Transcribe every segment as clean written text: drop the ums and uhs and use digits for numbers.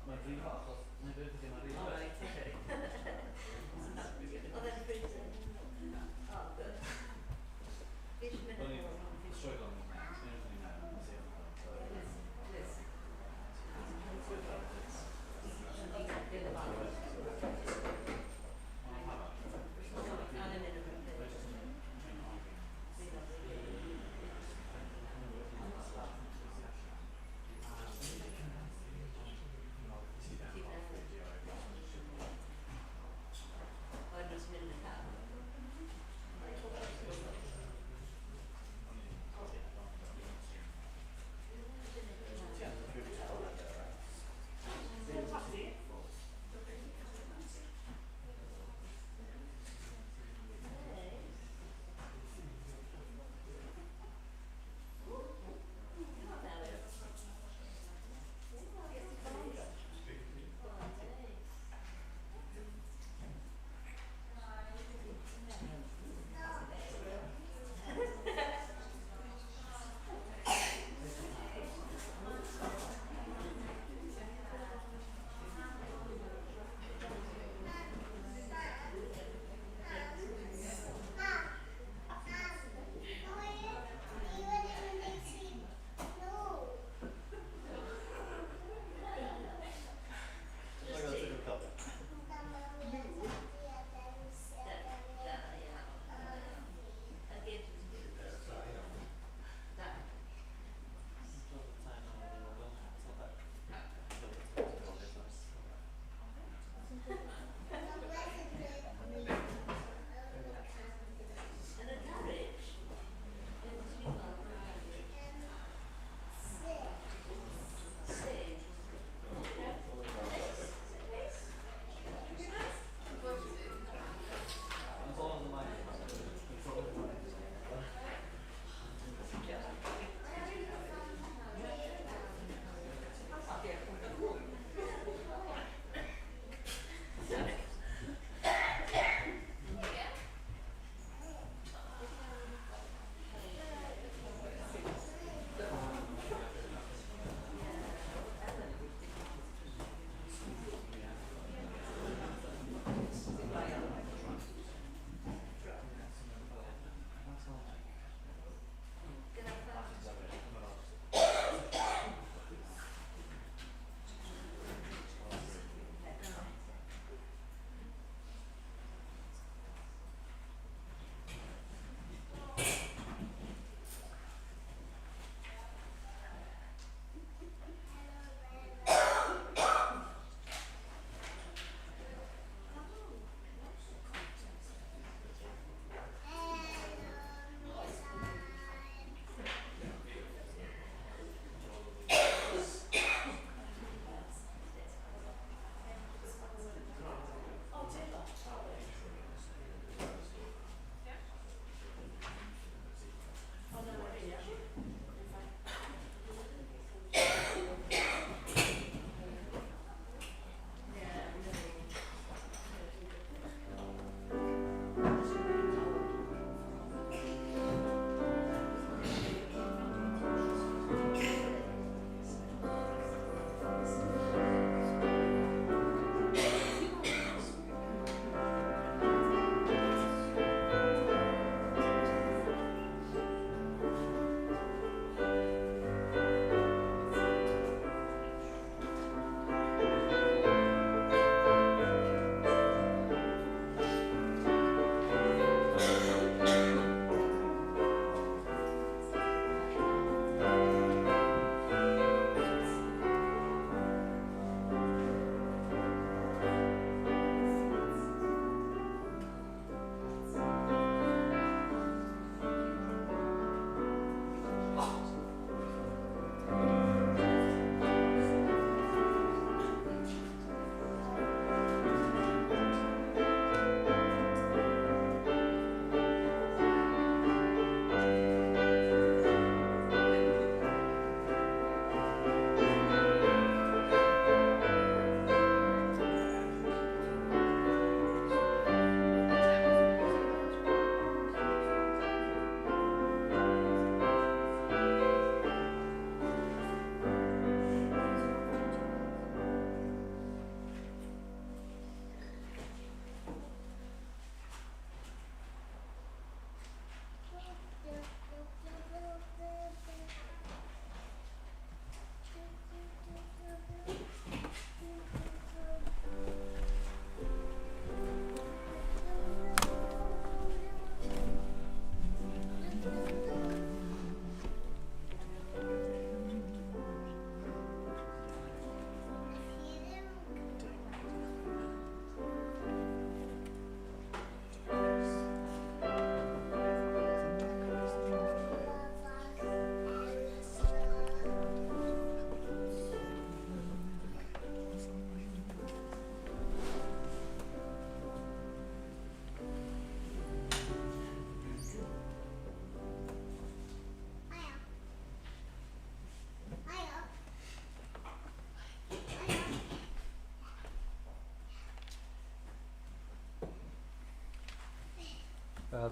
Mae'n brifo achos.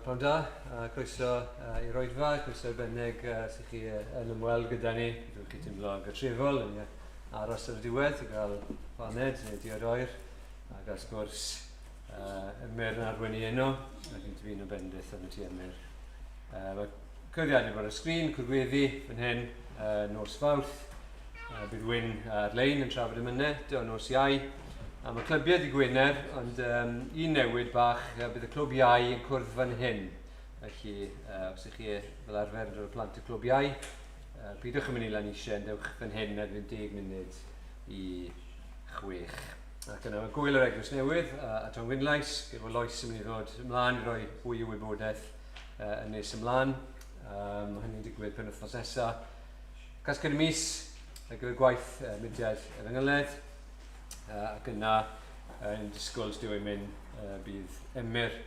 Pnawn da, a croeso i'r oedfa, croeso arbennig sy'ch chi yn ymweld gyda ni. Byddwch chi teimlo gartrefol yn aros ar y diwedd i gael paned neu diod oer a gael sgwrs Emyr yn arwain ni heno, ac yn dyfuno bendith arno ti Emyr. Mae cyfrifiadur ar y sgrin, cwrgweddi fan hyn, nos Fawrth. Bydd Wyn ar-lein yn trafod y myned o nos Iau. A mae clybiau di Gwener, ond um, un newid bach, bydd y clwb iau yn cwrdd fan hyn. Felly, os ydych chi fel arfer yn dod o plant y clwb iau, pidwch yn mynd i Lanisien, dewch fan hyn erbyn 10 munud i 6. Ac yna mae Gwyl yr Eglwys Newydd a Tom Winlais, efo Lois yn mynd i ddod ymlaen i roi fwy o wybodaeth yn nes ymlaen. Mae hynny'n digwydd penwythnos nesaf. Casgliad y mis ar gyfer gwaith mudiad efengyledd ac yna yn disgwyl os dyw mynd bydd Emyr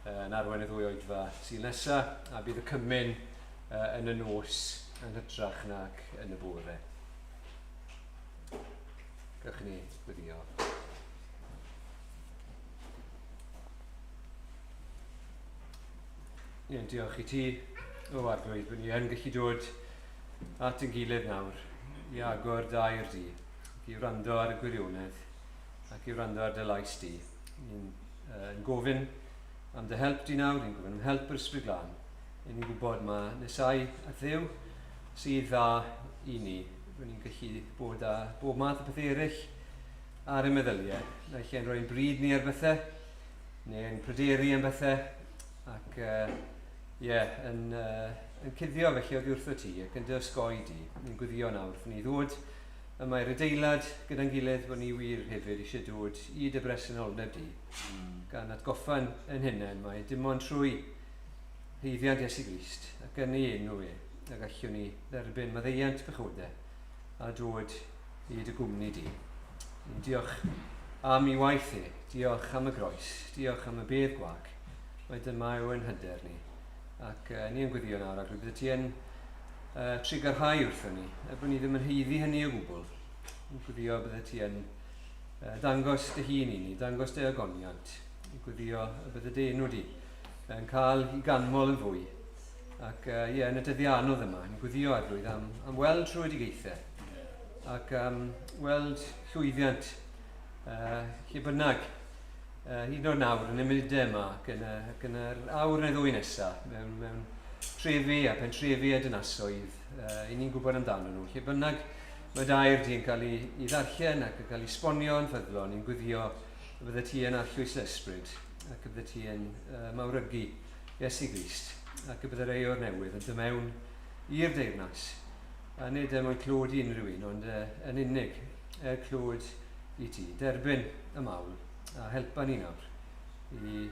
yn arwain y ddwy oedfa Sul nesa a bydd y cymun yn y nos yn hytrach nag yn y bore. Gewch ni gweddio. Ie, diolch i ti, o Arglwydd, bod ni yn gallu dod at yn gilydd nawr i agor dair di, ac i wrando ar y gwirionedd, ac i wrando ar dy lais di. Ni'n uh, gofyn am dy help di nawr, ni'n gofyn am help yr Ysbryd Glân. Ni'n gwybod mae nesau at Dduw sydd dda i ni. Rwy'n ni'n gallu bod â bob math o bethau eraill ar y meddyliau. Naill ai'n rhoi'n bryd ni ar bethau, neu'n pryderu am bethau, ac uh, yeah, yn, uh, yn cuddio felly oddi wrtho ti ac yn dy osgoi di. Ni'n gwyddio nawr wrth ni ddod yma i'r adeilad gyda'n gilydd bod ni wir hefyd eisiau dod i dy bresenoldeb di. Gan atgoffa'n yn hunain mae dim ond trwy haeddiant Iesu Grist ac yn ei enw e y gallwn ni dderbyn maddeuant pechodau a dod i dy gwmni di. Ni'n diolch am ei waith e, diolch am y groes, diolch am y bedd gwag. Mae dyma yw ein hyder ni. Ac ni yn gweddio nawr, Arglwydd, bydde ti yn trugarhau wrthon ni, er bod ni ddim yn haeddu hynny o gwbl. Yn gweddio bydde ti yn dangos dy hun i ni, dangos dy ogoniant. Yn gweddio y bydde dy enw di yn cael i ganmol yn fwy. Ac ie, yeah, yn y dyddiau anodd yma, ni'n gweddio Arglwydd am, am weld trwydigaethau ac am weld llwyddiant lle bynnag. Hyd yn oed nawr, yn y munudau yma, ac yn, y, ac yn yr awr neu ddwy nesaf, mewn, mewn trefi a pentrefi a dynasoedd, i ni'n gwybod amdano nhw. Lle bynnag mae dair di'n cael ei, ei ddarllen ac yn cael ei sbonio yn ffyddlon, ni'n gwyddio y bydde ti yn arllwys ysbryd ac y bydde ti yn mawrygu Iesu Grist ac y bydde rei o'r newydd yn dod mewn i'r deyrnas. A nid er mwyn clod i unrhyw un, ond yn unig er clod i ti. Derbyn y mawl a helpa ni nawr i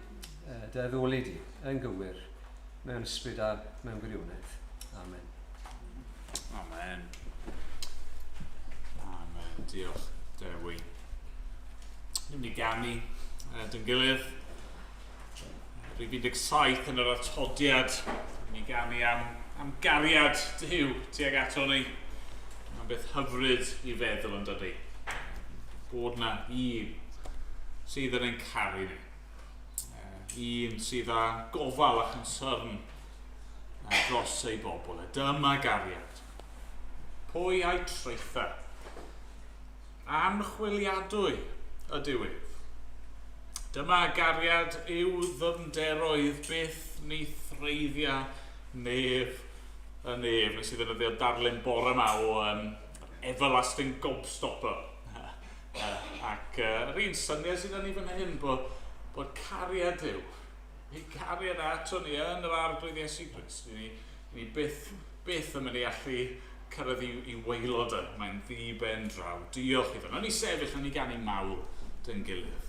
dy addoli di yn gywir mewn ysbryd a mewn gwirionedd. Amen. Amen. Amen. Diolch, Dewi. Ni'n mynd i ganu dyn gilydd. Rhif 17 yn yr atodiad. Ni'n mynd i ganu am, am gariad Duw tuag ato ni. Mae'n beth hyfryd i feddwl yn dydy. Bod na un sydd yn ein caru ni. Un sydd â gofal a chynsyrn dros ei bobl. E. Dyma gariad. Pwy a'i traetha? Anchwiliadwy ydyw ef. Dyma gariad yw ddyfnderoedd byth ni threiddia nef y nef. Nes i ddefnyddio darlun bore yma o um, Everlasting Gobstopper. Ac yr un syniad sydd ni fan hyn, bod, bod cariad Duw, ei cariad ato ni yn yr Arglwydd Iesu Grist, ni, ni byth, byth yn mynd i allu cyrraedd i, i waelod y, mae'n ddi-ben draw. Diolch iddo. Nawn ni sefyll, nawn ni ganu mawl dyn gilydd.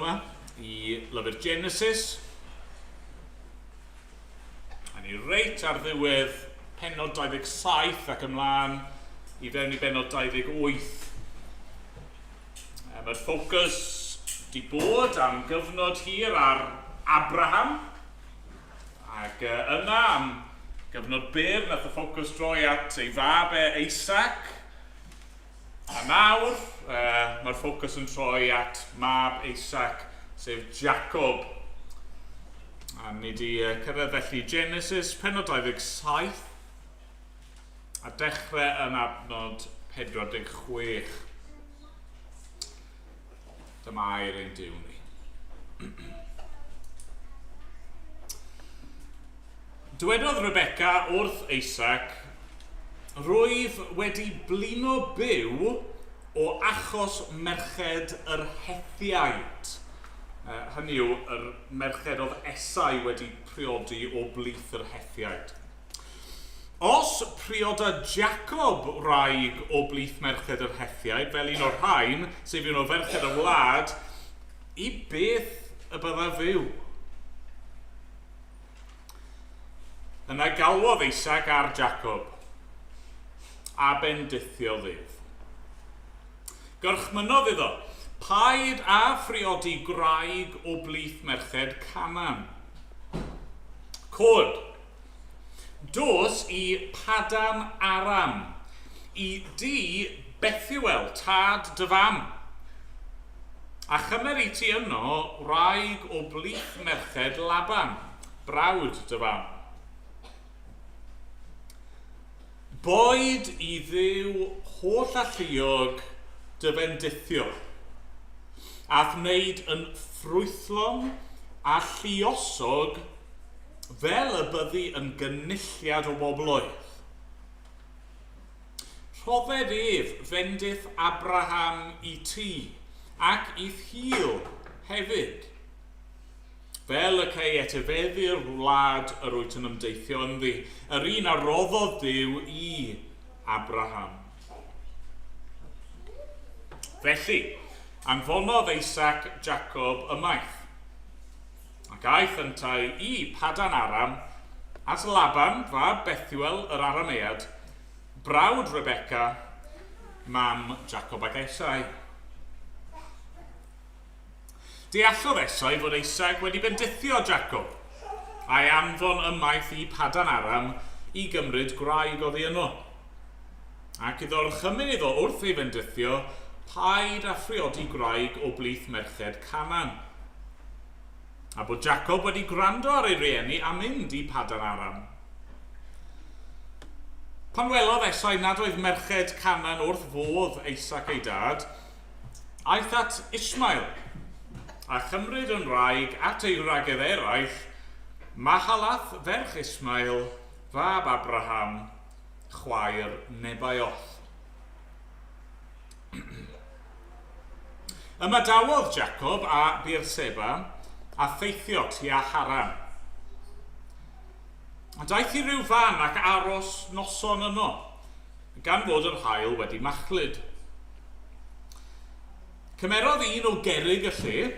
yma i lyfr Genesis. A ni reit ar ddiwedd pennod 27 ac ymlaen i fewn i bennod 28. Mae'r ffocws di bod am gyfnod hir ar Abraham, ac yna am gyfnod byr nath y ffocws droi at ei fab e Isaac, A nawr, mae'r ffocws yn troi at mab Isaac, sef Jacob. A ni wedi cyrraedd felly Genesis, penod 27, a dechrau yn adnod 46. Dyma air ein Duw ni. Dywedodd Rebecca wrth Isaac, Rwyf wedi blino byw o achos merched yr Hethiaid. Hynny yw, yr merched oedd Esau wedi priodi o blith yr Hethiaid. Os prioda Jacob wraig o blith merched yr Hethiaid, fel un o'r rhain, sef un o ferched y wlad, i beth y bydda fyw? Yna galwodd Isaac ar Jacob, a bendithiodd ef. Gorchmynnodd iddo, Paid â phriodi gwraig o blith merched Canaan. Cod, dos i Padan Aram, i dŷ Bethuel, tad dy fam, A chymer i ti yno wraig o blith merched Laban, brawd dy fam. Boed i Dduw holl alluog dy fendithio, a'th wneud yn ffrwythlon a lluosog fel y byddi yn gynulliad o bobloedd. Rhodded ef fendith Abraham i ti, ac i'th hil hefyd, fel y cei etifeddu'r wlad yr wyt yn ymdeithio ynddi, yr un a roddodd Duw i Abraham. Felly, anfonodd Isaac Jacob ymaith, ac aeth yntau i Padan Aram, at Laban, fab Bethuel yr Aramead, brawd Rebecca, mam Jacob ac Esau. Deallodd Esau fod Isaac wedi bendithio Jacob, a'i anfon ymaith i Padan Aram i gymryd gwraig oddi yno. Ac iddo orchymyn iddo wrth ei fendithio, paid â phriodi gwraig o blith merched Canaan. A bod Jacob wedi gwrando ar ei rieni a mynd i Padan Aram. Pan welodd Esau nad oedd merched Canaan wrth fodd Isaac ei dad, aeth at Ishmael, a chymryd yn wraig at ei wragedd eraill, Mahalath ferch Ishmael, fab Abraham, chwaer Nebaioth. Ymadawodd Jacob â Beerseba a theithio tua Haran. A daeth i ryw fan ac aros noson yno, gan fod yr haul wedi machlud. Cymerodd un o gerrig y lle,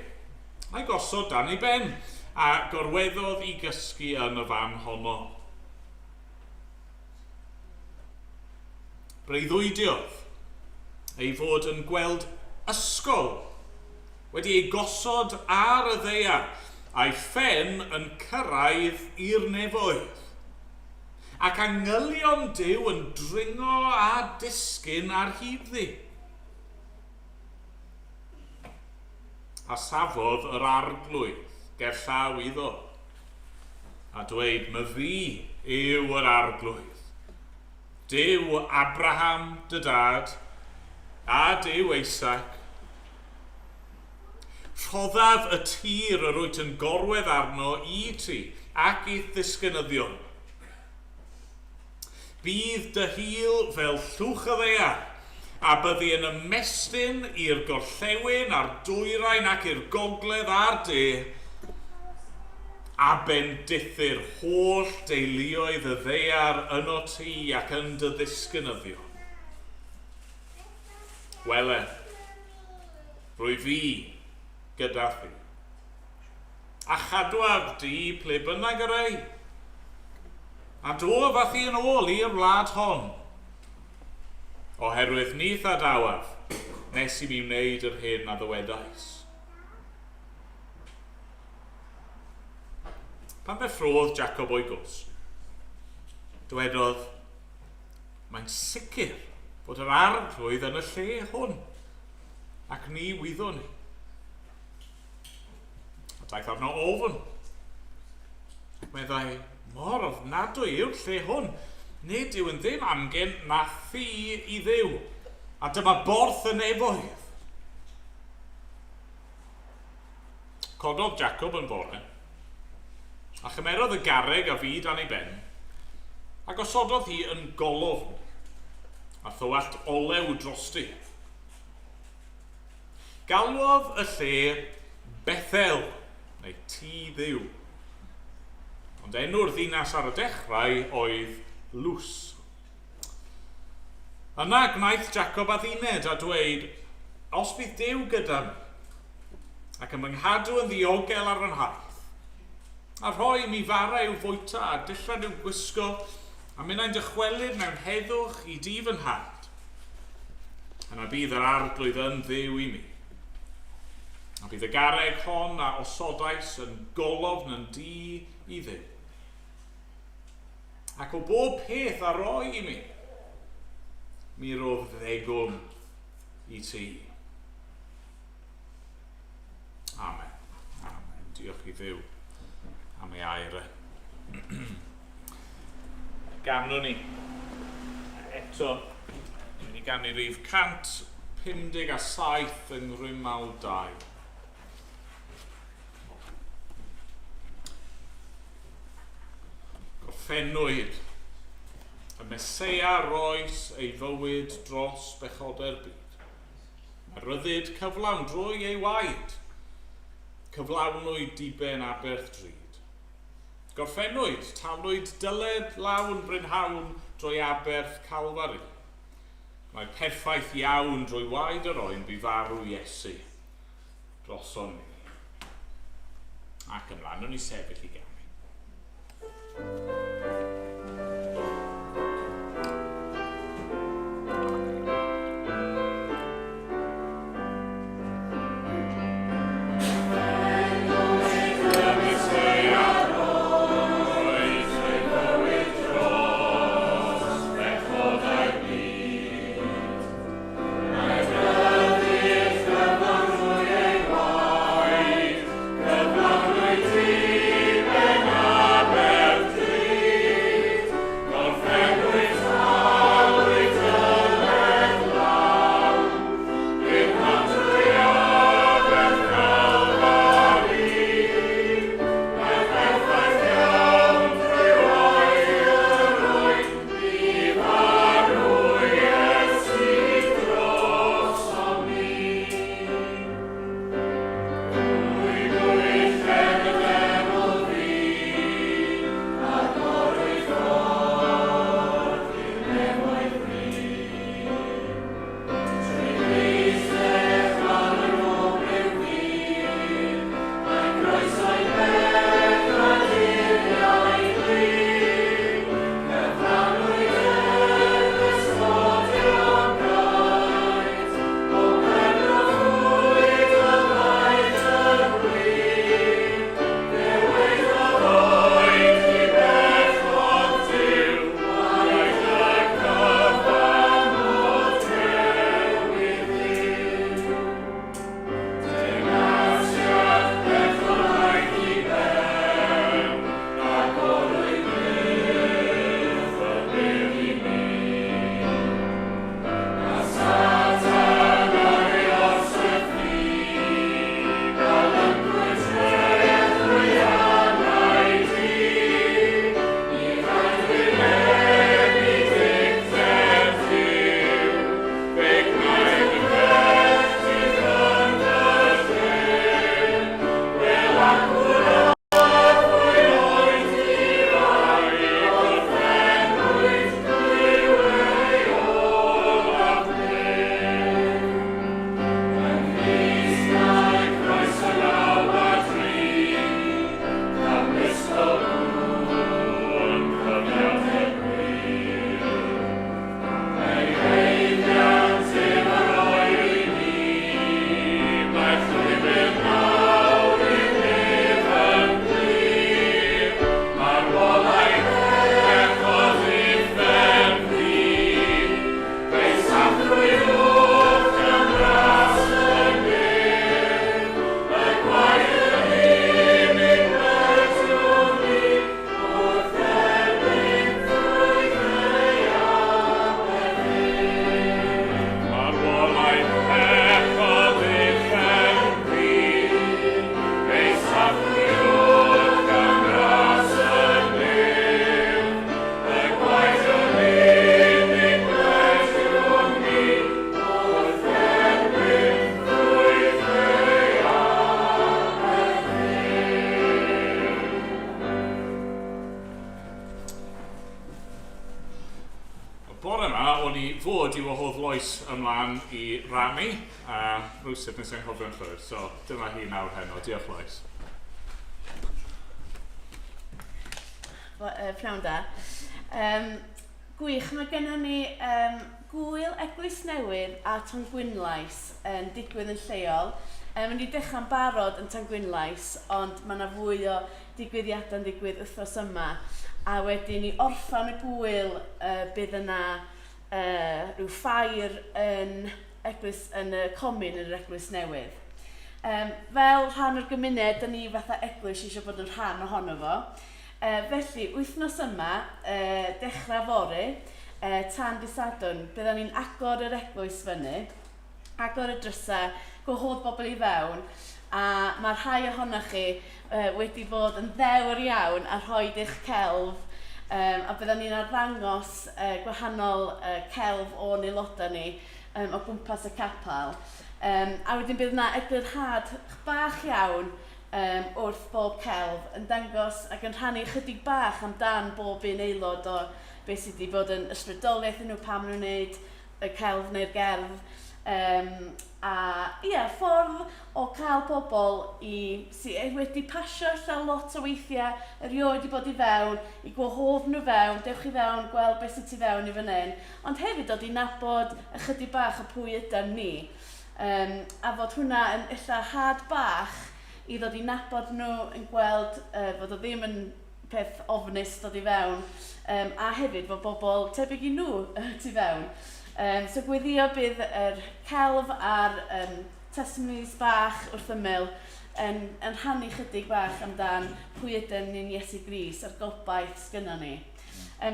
a'i gosod dan ei ben, a gorweddodd i gysgu yn y fan honno. Breuddwydiodd ei fod yn gweld ysgol wedi ei gosod ar y ddaear, a'i phen yn cyrraedd i'r nefoedd, ac angylion Duw yn dringo a disgyn ar hyd-ddi. A safodd yr Arglwydd gerllaw iddo, a dweud, Myfi yw yr Arglwydd, Duw Abraham dy dad, a Duw Isaac. Rhoddaf y tir yr wyt yn gorwedd arno i ti ac i'th ddisgynyddion. Bydd dy hil fel llwch y ddaear, a byddi yn ymestyn i'r gorllewin a'r dwyrain ac i'r gogledd a'r de, a bendithir holl deuluoedd y ddaear ynot ti ac yn dy ddisgynyddion. Wele, rwyf fi gyda thi. A chadwaf di ple bynnag yr ei. A dof â thi yn ôl i'r wlad hon. Oherwydd nith adawaf, nes i mi wneud yr hyn a ddywedais. Pan ddeffrodd Jacob o'i gwsg, dywedodd, Mae'n sicr bod yr arglwydd yn y lle hwn, ac ni wyddwn i. A daeth arno ofn. Ac meddai, mor ofnadwy yw'r lle hwn. Nid yw yn ddim amgen na thŷ i Dduw. A dyma borth y nefoedd. Cododd Jacob yn fore, a chymerodd y garreg a fu dan ei ben, a gosododd hi yn golofn, a thywallt olew drosti. Galwodd y lle Bethel, neu Tŷ Dduw. Ond enw'r ddinas ar y dechrau oedd Lws. Yna gwnaeth Jacob adduned a dweud, Os bydd Duw gyda mi, ac yn fy nghadw yn ddiogel ar fy nhaith, a rhoi i mi fara i'w fwyta a dillad i'w gwisgo, a minnau'n dychwelyd mewn heddwch i dŷ fy nhad, yna bydd yr arglwydd yn Dduw i mi. A bydd y garreg hon a osodais yn golofn yn dŷ i Dduw. Ac o bob peth a roi i mi, mi rodd ddegwm i ti. Amen. Amen. Diolch i Dduw am ei air e. Ganwn ni eto, ni'n mynd i ganu rif 157 yng Ngrymawl 2. Gorffennwyd. Y Meseia roes ei fywyd dros bechodau'r byd. A rhyddid cyflawn drwy ei waed. Cyflawnwyd diben aberth drud. Gorffennwyd, talwyd dyled lawn brynhawn drwy aberth Calfari. Mae perffaith iawn drwy waed yr oen bu farw Iesu droson ni. Ac ymlaen, o'n i sefyll i ganu. fod i wahodd Lois ymlaen i rannu, a rhywsut nes i'n anghofio'n llwyr. So dyma hi nawr heno. Diolch, Lois. Pnawn da. Gwych, mae gennym ni gwyl Eglwys Newydd a Tongwynlais yn digwydd yn lleol. Mae'n wedi dechrau'n barod yn Tongwynlais, ond mae yna fwy o digwyddiadau'n digwydd wythnos yma. A wedyn i orffen y gwyl, bydd yna rhyw ffair yn eglwys, yn y comin yn yr Eglwys Newydd. Fel rhan o'r gymuned, da ni fatha eglwys eisiau bod yn rhan ohono fo. Felly, wythnos yma, dechrau fory, tan dydd Sadwrn, byddwn ni'n agor yr eglwys fyny, agor y drysau, gwahodd bobl i fewn, a mae rhai ohonoch chi wedi bod yn ddewr iawn a rhoi eich celf, a byddwn ni'n arddangos gwahanol celf o'n aelodau ni o gwmpas y capel. A wedyn bydd yna eglurhad bach iawn wrth bob celf yn dangos ac yn rhannu chydig bach amdan bob un aelod o beth sydd wedi bod yn ysbrydoliaeth i nhw, pam maen nhw'n gwneud y celf neu'r gerdd. A ie, ffordd o cael pobl i, sydd wedi pasio ella lot o weithiau, erioed wedi bod i fewn, i gwahodd nhw fewn, dewch i fewn, gweld beth sydd tu fewn i fan hyn, ond hefyd dod i nabod ychydig bach o pwy ydym ni. A fod hwnna yn ella had bach i ddod i nabod nhw, yn gweld fod o ddim yn peth ofnus dod i fewn, a hefyd fod bobl tebyg i nhw tu fewn. So gweddio bydd yr celf a'r testimonies bach wrth ymyl yn rhannu chydig bach amdan pwy ydym ni'n Iesu Grist a'r gobaith sgynnon ni.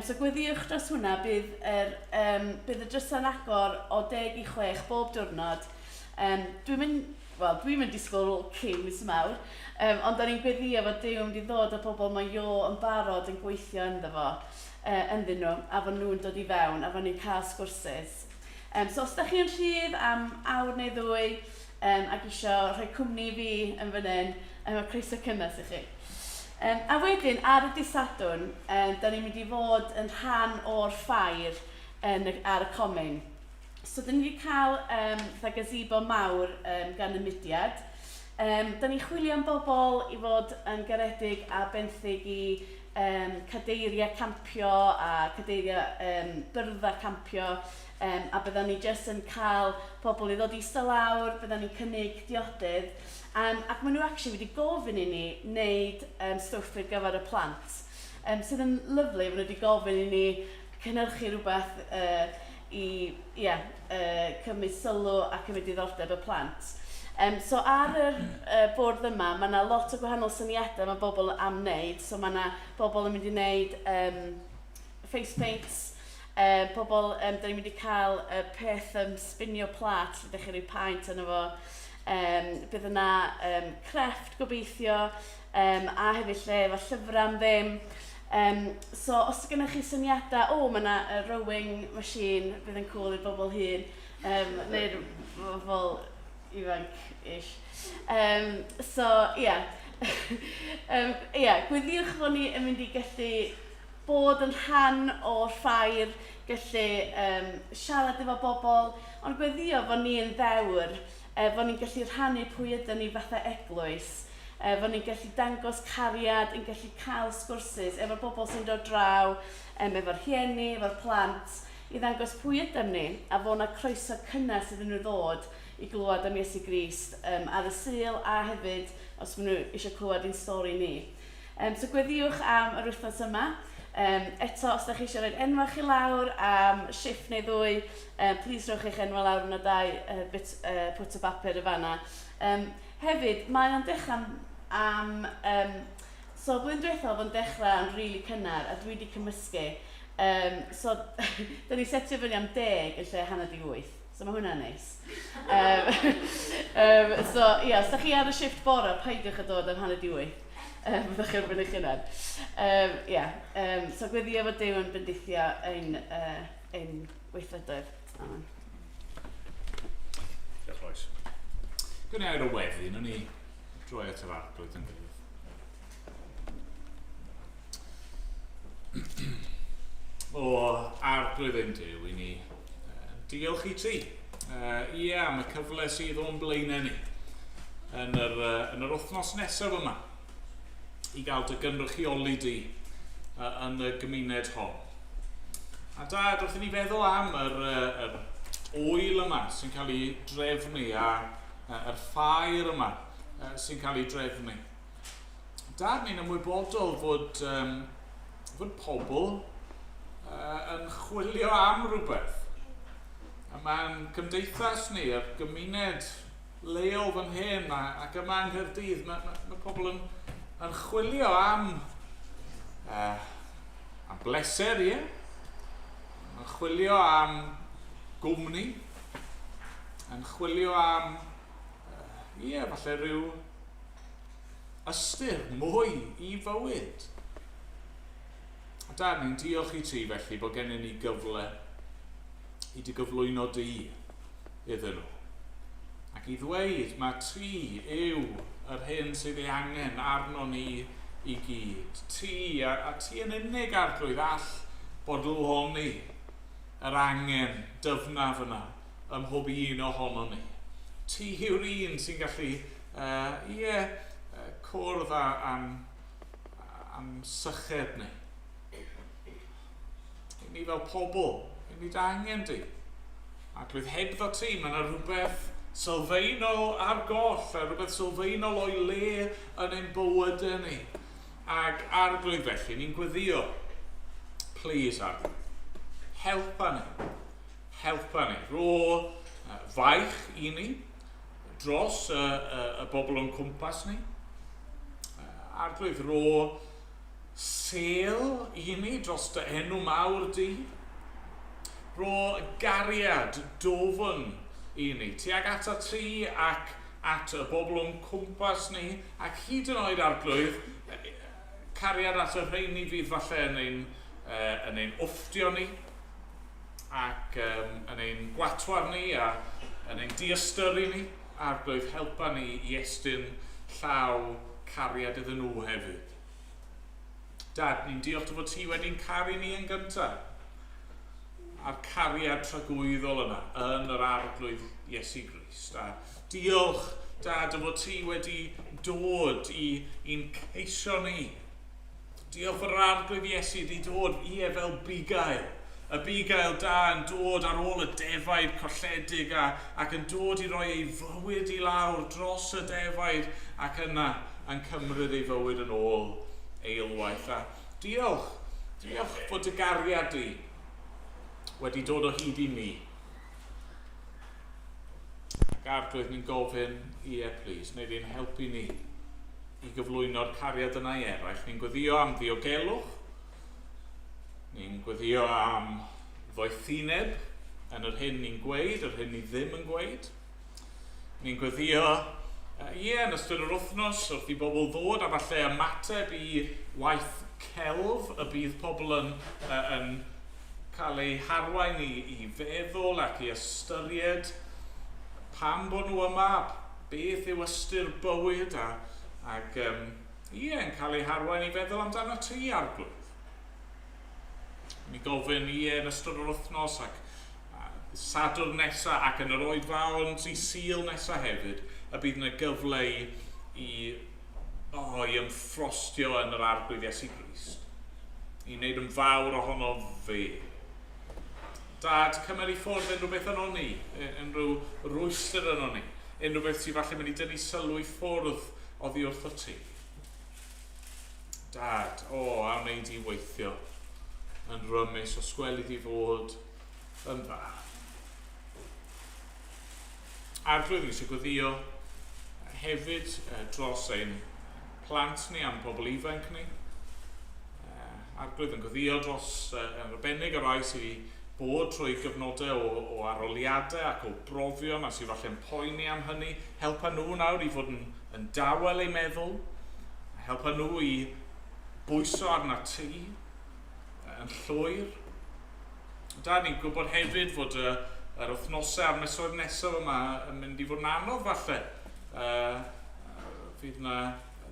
So gweddiwch dros hwnna, bydd y drysau'n agor o 5:50 bob diwrnod. Dwi'n mynd disgwyl queues mawr, ond da ni'n gweddio fod Duw yn mynd i ddod â bobl mae o yn barod yn gweithio ynddo fo, ynddyn nhw, a fod nhw'n dod i fewn, a fod ni'n cael sgwrsys. So os da chi'n rhydd am awr neu ddwy ac eisiau rhoi cwmni i fi yn fan hyn, mae croeso cynnes i chi. A wedyn, ar y dydd Sadwrn, da ni'n mynd i fod yn rhan o'r ffair ar y comin. So, da ni wedi cael fatha gazebo mawr gan y mudiad. Da ni'n chwilio am bobl i fod yn garedig a benthyg i cadeiriau campio a cadeiriau byrddau campio. A byddwn ni jyst yn cael pobl i ddod i eistedd lawr, byddwn ni'n cynnig diodydd. Ac maen nhw actually wedi gofyn i ni wneud stwff ar gyfer y plant. Sydd yn lyfli, maen nhw wedi gofyn i ni cynhyrchu rhywbeth i cymryd sylw a cymryd diddordeb y plant. So ar yr bwrdd yma, mae yna lot o gwahanol syniadau mae bobl am wneud. So mae yna bobl yn mynd i wneud face paints, pobl, da ni'n mynd i cael y peth spinio plat, lle ydych chi'n rhoi paent yno fo. Bydd yna crefft gobeithio, a hefyd lle efo llyfrau am ddim. So os gennych chi syniadau, o, mae yna rowing machine fydd yn cool i'r bobl hŷn, neu'r bobl ifanc-ish. So, ie. Yeah. Gweddiwch fod ni yn mynd i gallu bod yn rhan o'r ffair, gallu siarad efo bobl, ond gweddio fod ni yn ddewr, fod ni'n gallu rhannu pwy ydyn ni fatha eglwys, fod ni'n gallu dangos cariad, yn gallu cael sgwrsys efo'r bobl sy'n dod draw, efo'r rhieni, efo'r plant, i ddangos pwy ydym ni, a fod yna croeso cynnes iddyn nhw ddod i glywed am Iesu Grist ar y Sul a hefyd os maen nhw eisiau clywed ein stori ni. So gweddiwch am yr wythnos yma. Eto, os da chi eisiau rhoi enwau chi lawr am shift neu ddwy, please rhowch eich enwau lawr yn y dau pwt o bapur y fanna. Hefyd, mae o'n dechrau am... So, blwyddyn diwethaf oedd o'n dechrau yn rili cynnar, a dwi wedi cymysgu. So, da ni setio fyny am 10 yn lle 7:30. So mae hwnna'n neis. So, ie, yeah, os da chi ar y shift bore, peidiwch â dod am 7:30. Byddwch chi ar ben eich hunan. Yeah, so gweddio fod Duw yn bendithio ein weithredoedd. Amen. Diolch, Lois. Gwni air o weddi, nawn ni droi at yr Arglwydd yn gilydd. O Arglwydd ein Duw, i ni Diolch i ti. Ie, am y cyfle sydd o'n blaenau ni yn yr, yn yr wythnos nesaf yma i gael dy gynrychioli di yn y gymuned hon. A dad, wrth i ni feddwl am yr, yr oel yma sy'n cael ei drefnu a yr ffair yma sy'n cael ei drefnu. Dad, ni'n ymwybodol fod, um, fod pobl yn chwilio am rhywbeth. A mae'n cymdeithas ni, yr gymuned leol fan hyn a, ac yma yng Nghaerdydd, mae, mae, mae pobl yn, yn chwilio am, am bleser, ie. Yn chwilio am gwmni, yn chwilio am, ie, falle rhyw ystyr mwy i fywyd. A dad, ni'n diolch i ti felly bod gennym ni gyfle i dy gyflwyno di iddyn nhw. Ac i ddweud mae ti yw yr hyn sydd ei angen arno ni i gyd. Ti, a, a ti yn unig arglwydd all bodloni yr angen dyfnaf yna ym mhob un ohono ni. Ti yw'r un sy'n gallu, uh, ie, uh, cwrdd â, am, am syched ni. I ni fel pobl, i ni dy angen di. Ac roedd hebddo ti, mae yna rhywbeth sylfaenol ar goll, a rhywbeth sylfaenol o'i le yn ein bywydau ni. Ac arglwydd felly, ni'n gweddio, please arglwydd, helpa ni, helpa ni. Rho faich i ni dros y, y, y bobl o'n cwmpas ni. Arglwydd, rho sel i ni dros dy enw mawr di. Rho gariad dofn i ni, tuag ata ti ac at y bobl o'n cwmpas ni, ac hyd yn oed arglwydd, cariad at y rheini fydd falle yn ein, uh, yn ein wfftio ni, ac um, yn ein gwatwar ni, a yn ein diystyru ni, arglwydd helpa ni i estyn llaw cariad iddyn nhw hefyd. Dad, ni'n diolch dy fod ti wedi'n caru ni yn gyntaf. A'r cariad tragwyddol yna yn yr arglwydd Iesu Grist. A diolch, Dad, dy fod ti wedi dod i, i'n ceisio ni. Diolch fod yr arglwydd Iesu wedi dod, ie, fel bugail. Y bugail da yn dod ar ôl y defaid colledig a, ac yn dod i roi ei fywyd i lawr dros y defaid ac yna yn cymryd ei fywyd yn ôl eilwaith. A diolch, diolch fod dy gariad di wedi dod o hyd i ni. Ac arglwydd ni'n gofyn, ie please, neu di'n helpu ni i gyflwyno'r cariad yna i eraill. Ni'n gweddio am ddiogelwch, ni'n gweddio am ddoethineb yn yr hyn ni'n gweud, yr hyn ni ddim yn gweud. Ni'n gweddio, ie, yn ystod yr wythnos, wrth i bobl ddod a falle ymateb i waith celf y bydd pobl yn, yn cael eu harwain i, i feddwl ac i ystyried pam bod nhw yma, beth yw ystyr bywyd a, ac um, ie, yn cael eu harwain i feddwl amdano ti, arglwydd. Mi gofyn ie yn ystod yr wythnos ac Sadwrn nesa ac yn yr oedfaon i Sul nesa hefyd, y bydd yna gyfle i, i, oh, i ymffrostio yn yr arglwydd Iesu Grist. I wneud yn fawr ohono fe. Dad, cymer i ffwrdd unrhyw beth yno ni, unrhyw rwystr yno ni, unrhyw beth sydd falle mynd i dynnu sylw i ffwrdd oddi wrtho ti. Dad, o, oh, a wneud i weithio yn rymus os gweli di fod yn dda. Arglwydd, ni eisiau gweddio hefyd dros ein plant ni a'n pobl ifanc ni. Arglwydd yn gweddio dros yn arbennig y rai sydd wedi bod trwy gyfnodau o, o aroliadau ac o brofion a sydd falle'n poeni am hynny. Helpa nhw nawr i fod yn, yn dawel eu meddwl. Helpa nhw i bwyso arna ti yn llwyr. Da, ni'n gwybod hefyd fod y, yr wythnosau a'r misoedd nesaf yma yn mynd i fod yn anodd falle. Uh, fydd yna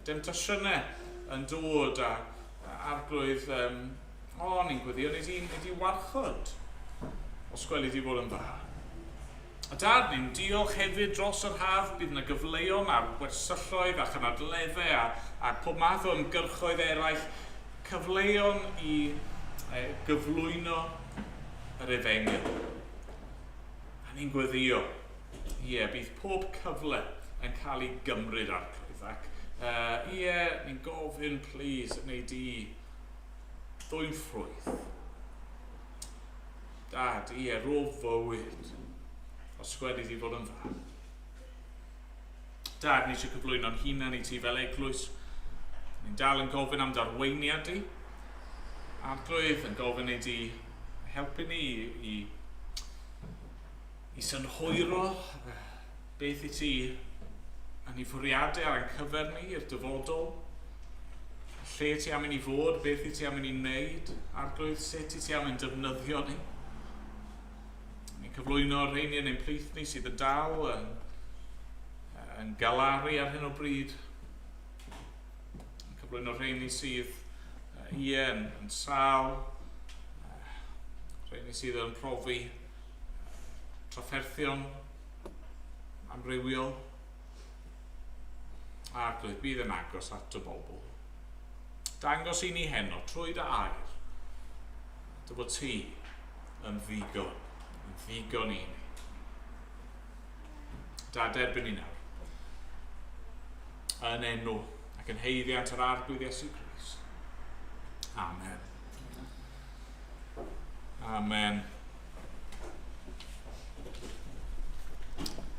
demtasiynau yn dod a, a arglwydd, um, o, ni'n gweddio, ni di, ni di warchod os gweli di fod yn dda. A Dad, ni'n diolch hefyd dros yr haf, bydd yna gyfleon ar wersylloedd a chynadleddau a pob math o ymgyrchoedd eraill, cyfleon i gyflwyno yr efengyl. A ni'n gweddio, ie, bydd pob cyfle yn cael ei gymryd Arglwydd. Ac ie, ni'n gofyn, please, wnei di ddwyn ffrwyth. Dad, ie, rho fywyd. Os gwedi di fod yn dda. Dad, ni eisiau cyflwyno'n hunan i ti fel eglwys. Ni'n dal yn gofyn am darweiniad di. Arglwydd yn gofyn i di helpu ni i synhwyro beth i ti yn ei fwriadau ar ein cyfer ni i'r dyfodol. Lle ti am i ni fod, beth i ti am i ni wneud, Arglwydd, sut i ti am ein defnyddio ni. Ni'n cyflwyno'r rheini yn ein plith ni sydd yn dal yn galaru ar hyn o bryd. Ni'n cyflwyno'r rheini sydd ie, yn sâl, rheini sydd yn profi trafferthion amrywiol. Arglwydd, bydd yn agos at y bobl. Dangos i ni heno trwy dy air, dy fod ti yn ddigon, yn ddigon i ni. Da, derbyn ni nawr. Yn enw ac yn haeddiant yr Arglwydd Iesu Grist. Amen. Amen.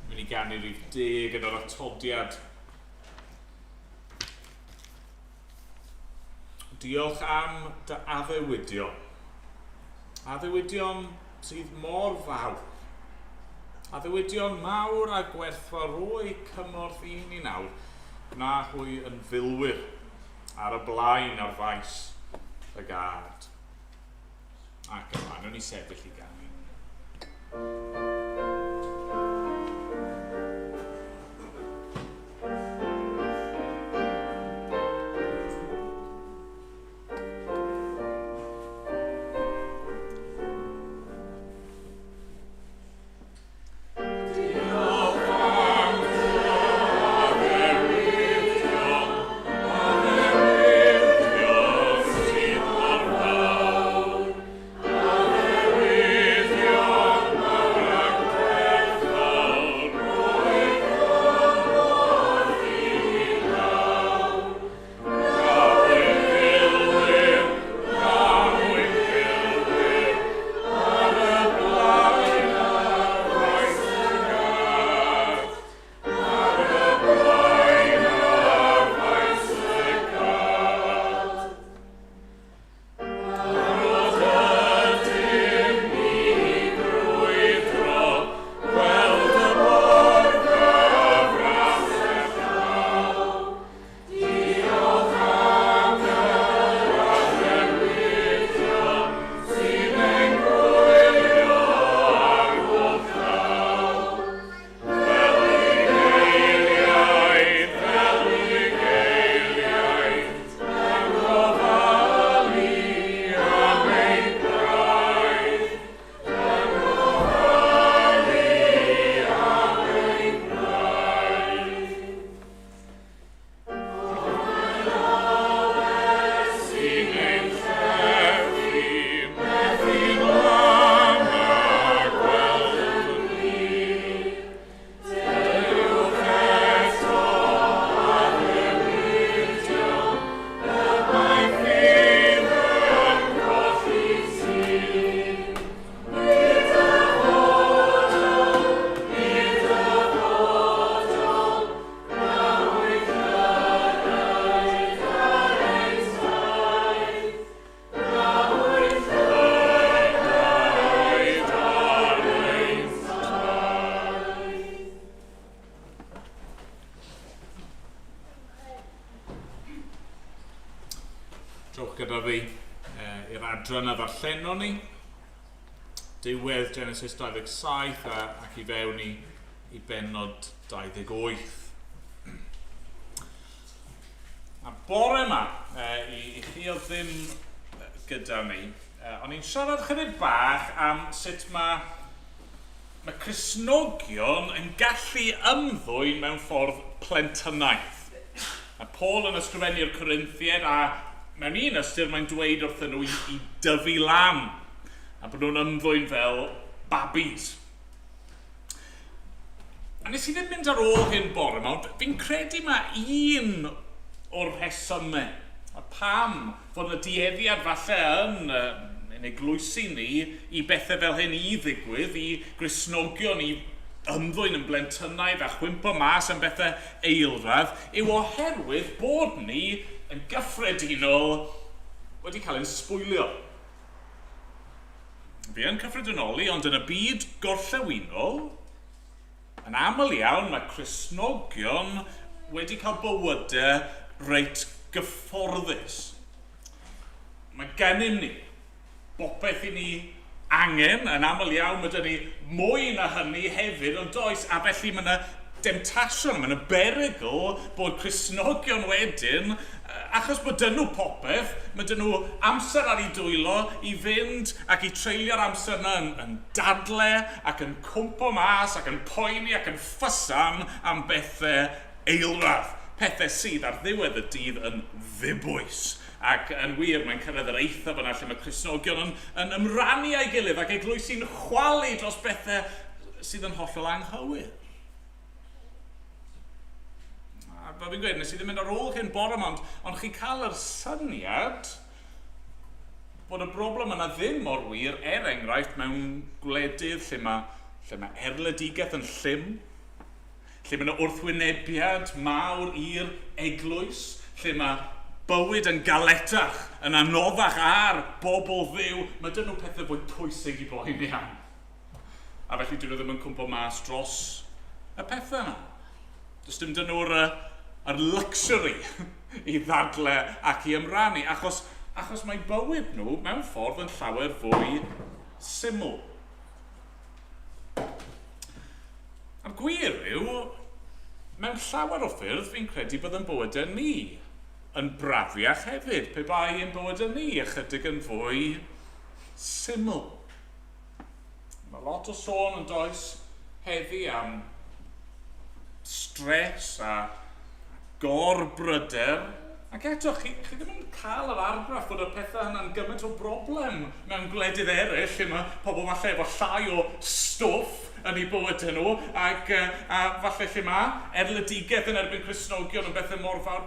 Mynd i ganu rhif 10 yn yr atodiad. Diolch am dy addewidion. Addewidion sydd mor fawr. Addewidion mawr a gwerthfawr roi cymorth i ni nawr. Gwna hwy yn filwyr ar y blaen ar faes y gad. Ac ymlaen, o'n i sefyll i ganu. Trowch gyda fi i'r adran a ddarllenon ni. Diwedd Genesis 27 ac i fewn i bennod 28. A bore yma, i chi oedd ddim gyda ni, o'n i'n siarad chydig bach am sut mae mae Cristnogion yn gallu ymddwyn mewn ffordd plentynaidd. Mae Paul yn ysgrifennu'r Corinthiaid a mewn un ystyr mae'n dweud wrthyn nhw i, i dyfu lan a bod nhw'n ymddwyn fel babis. A nes i ddim mynd ar ôl hyn bore yma, ond fi'n credu mae un o'r rhesymau a pam fod yna dueddiad falle yn, yn eglwysi ni i bethau fel hyn i ddigwydd, i Gristnogion i ymddwyn yn blentynnaidd a chwympo mas am bethau eilradd, yw oherwydd bod ni yn gyffredinol wedi cael ein sbwylio. Fi yn cyffredinoli, ond yn y byd gorllewinol, yn aml iawn mae Cristnogion wedi cael bywydau reit gyfforddus. Mae gennym ni bopeth i ni angen, yn aml iawn mae 'da ni mwy na hynny hefyd, ond does, a felly mae yna demtasiwn, mae yna berygl bod Cristnogion wedyn, achos bod dyn nhw popeth, mae dyn nhw amser ar eu dwylo i fynd ac i treulio'r amser yna yn, yn dadle ac yn cwmpo mas ac yn poeni ac yn ffysan am bethau eilradd, pethau sydd ar ddiwedd y dydd yn ddibwys. Ac yn wir, mae'n cyrraedd yr eithaf yna lle mae Cristnogion yn, yn ymrannu â'i gilydd ac eglwysi'n chwalu dros bethau sydd yn hollol anghywir. A fel fi'n gweud, nes i ddim mynd ar ôl hyn bore yma, ond, ond chi'n cael yr syniad bod y broblem yna ddim mor wir, er enghraifft, mewn gwledydd lle mae, lle mae erledigaeth yn llym, lle mae yna wrthwynebiad mawr i'r eglwys, lle mae bywyd yn galetach, yn anoddach ar bobl Dduw, mae dyn nhw pethau fwy pwysig i boeni am. A felly dyn nhw ddim yn cwmpo mas dros y pethau yna. Does dim dyn nhw'r yr luxury i ddadle ac i ymrannu, achos, achos mae bywyd nhw mewn ffordd yn llawer fwy syml. A'r gwir yw, mewn llawer o ffyrdd, fi'n credu bydd yn bywydau ni yn brafiach hefyd, pe bai ein bywydau ni ychydig yn fwy syml. Mae lot o sôn yn does heddi am stres a gorbryder. Ac eto, chi, chi ddim yn cael yr argraff bod y pethau hynna'n gymaint o broblem mewn gwledydd eraill, lle mae pobl falle efo llai o stwff yn eu bywydau nhw, ac, a falle lle mae erledigaeth yn erbyn Cristnogion yn bethau mor fawr.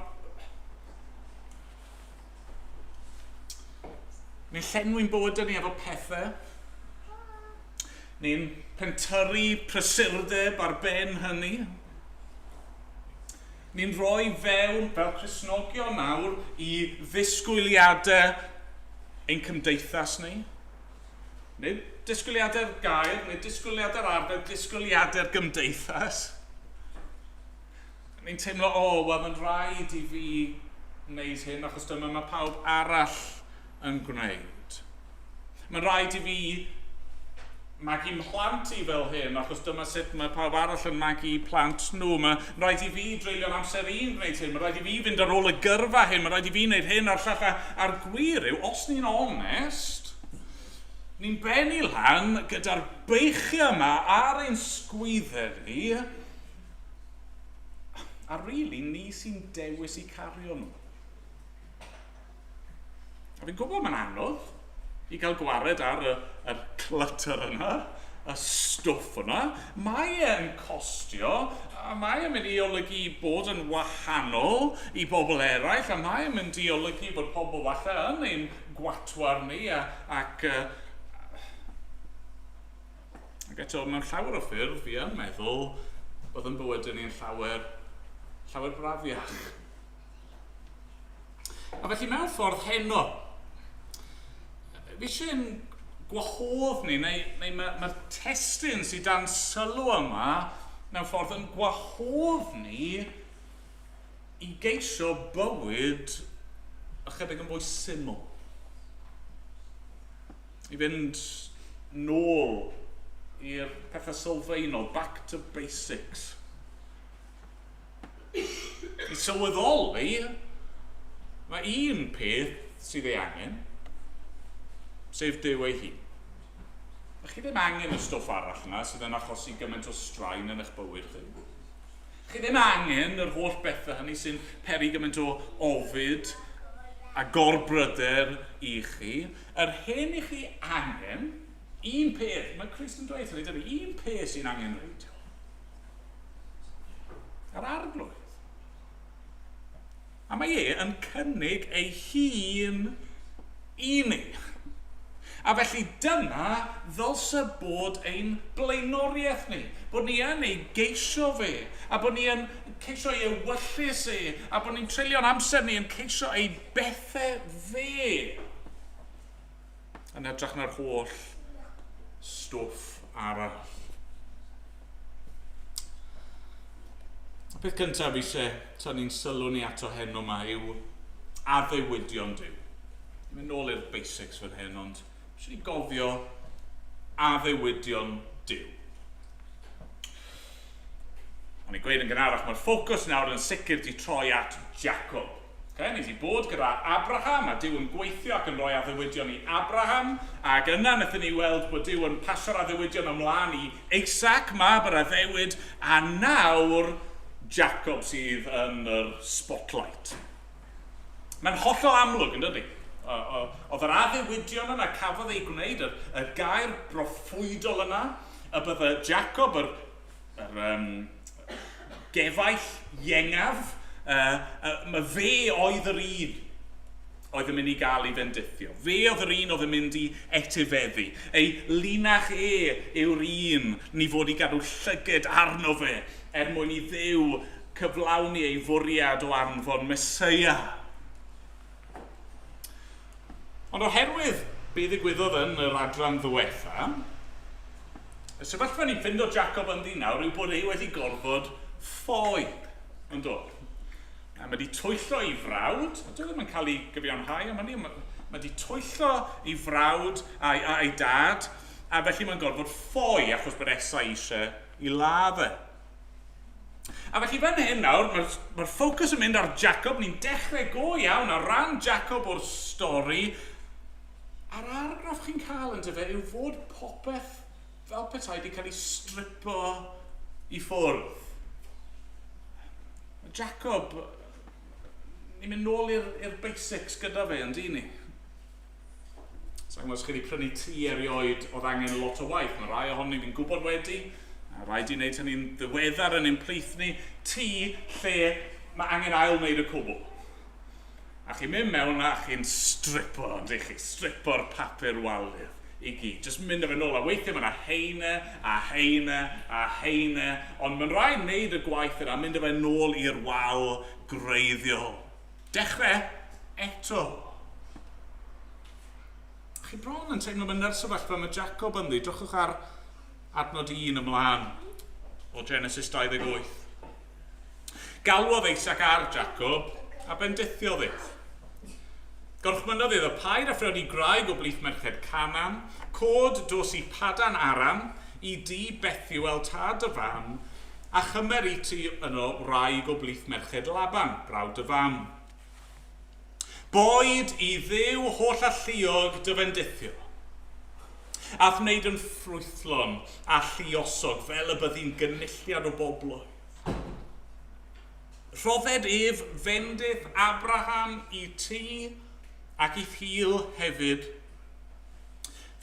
Ni'n llenwi'n bywydau ni efo pethau. Ni'n pentyrru prysurdeb ar ben hynny. Ni'n rhoi fewn, fel Cristnogion nawr, i ddisgwyliadau ein cymdeithas ni. Nid disgwyliadau'r gair, nid disgwyliadau'r arfer, disgwyliadau'r gymdeithas. Ni'n teimlo, o, oh, wel, mae'n rhaid i fi wneud hyn achos dyma mae pawb arall yn gwneud. Mae'n rhaid i fi magu mhlant i fel hyn achos dyma sut mae pawb arall yn magu plant nhw. Mae'n rhaid i fi dreulio'n amser i'n gwneud hyn. Mae'n rhaid i fi fynd ar ôl y gyrfa hyn. Mae'n rhaid i fi wneud hyn a'r llall. A'r gwir yw, os ni'n onest, ni'n bennu lan gyda'r beichiau yma ar ein sgwyddau ni, A really, ni sy'n dewis i cario nhw. A fi'n gwybod mae'n anodd i gael gwared ar y, yr clutter yna, y stwff yna. Mae e'n costio, a mae e'n mynd i olygu bod yn wahanol i bobl eraill, a mae e'n mynd i olygu bod pobl falle yn ein gwatwar ni, a, ac, Ac eto, mewn llawer o ffyrdd, fi yn meddwl bod yn bywydau ni'n llawer, llawer brafiach. A felly mewn ffordd heno, fi eisiau'n gwahodd ni, neu, neu mae'r mae testun sydd dan sylw yma, mewn ffordd yn gwahodd ni i geisio bywyd ychydig yn fwy syml. I fynd nôl i'r pethau sylfaenol, back to basics. I sylweddoli, mae un peth sydd ei angen, sef Duw ei hun. Chi ddim angen y stwff arall yna sydd yn achosi gymaint o straen yn eich bywyd chi. Chi ddim angen yr holl bethau hynny sy'n peri gymaint o ofid a gorbryder i chi. Yr hyn i chi angen, un peth, mae Crist yn dweud hynny, dydy, un peth sy'n angenrheidiol. Yr Arglwydd. A mae e yn cynnig ei hun i ni. A felly dyna ddylse bod ein blaenoriaeth ni. Bod ni yn ei geisio fe, a bod ni yn ceisio ei ewyllys e, a bod ni'n treulio'n amser ni yn ceisio ei bethau fe. Yn hytrach na'r holl stwff arall. Y peth cyntaf fi eisiau tynnu'n sylw ni ato heno yma yw addewidion Duw. Ni'n mynd nôl i'r basics fan hyn, ond eisiau ni gofio addewidion Duw. O'n i'n gweud yn gynharach, mae'r ffocws nawr yn sicr di troi at Jacob. Okay, ni wedi bod gyda Abraham, a Duw yn gweithio ac yn rhoi addewidion i Abraham, ac yna wnaethon ni weld bod Duw yn pasio'r addewidion ymlaen i Isaac, mab yr addewid, a nawr Jacob sydd yn yr spotlight. Mae'n hollol amlwg, yn dydy? Oedd yr addewidion yna cafodd ei gwneud, y gair broffwydol yna, y bydde Jacob, yr gefaill iengaf, mae fe oedd yr un oedd yn mynd i gael ei fendithio. Fe oedd yr un oedd yn mynd i etifeddu. Ei linach e yw'r un ni fod i gadw llyged arno fe er mwyn i Dduw cyflawni ei fwriad o anfon Meseia. Ond oherwydd be ddigwyddodd yn yr adran ddiwetha, y sefyllfa ni'n ffindo Jacob ynddi nawr yw bod e wedi gorfod ffoi, yn do? A mae wedi twyllo ei frawd, a dyw e ddim yn cael ei gyfiawnhau am hynny, mae wedi twyllo ei frawd a'i, a'i dad, a felly mae'n gorfod ffoi achos bod Esau eisiau i ladd e. A felly fan hyn nawr, mae'r mae ffocws yn mynd ar Jacob, ni'n dechrau go iawn ar ran Jacob o'r stori, a'r argraff chi'n cael yn dyfe yw fod popeth fel petai wedi cael ei stripo i ffwrdd. Mae Jacob, ni'n mynd nôl i'r basics gyda fe, yn dyn ni? Sa'n gwybod os chi wedi prynu tŷ erioed oedd angen lot o waith. Mae rai ohonyn ni'n gwybod wedi, a rai wedi wneud hynny'n ddiweddar yn ein plith ni. Tŷ lle mae angen ail wneud y cwbl. A chi'n mynd mewn a chi'n stripo, ond chi, stripo'r papur walydd i gyd. Jyst mynd â fe nôl, a weithiau mae yna heine, a heine, a heine, ond mae'n rhaid wneud y gwaith yna, mynd â fe nôl i'r wal greiddiol. Dechrau eto. Chi bron yn teimlo mynd ar sefyllfa mae Jacob ynddi. Drychwch ar adnod 1 ymlaen o Genesis 28. Galwodd Isaac ar Jacob a bendithiodd ef. Gorchmynnodd iddo paid a phriodi gwraig o blith merched Canaan, cod dos i Padan Aram, i dŷ Bethuel tad dy fam, A chymer i ti yno wraig o blith merched Laban, brawd dy fam. Boed i Dduw holl-alluog dy fendithio, a'th wneud yn ffrwythlon a lluosog fel y byddi'n gynulliad o bobloedd. Rhodded ef fendith Abraham i ti ac i'th hil hefyd,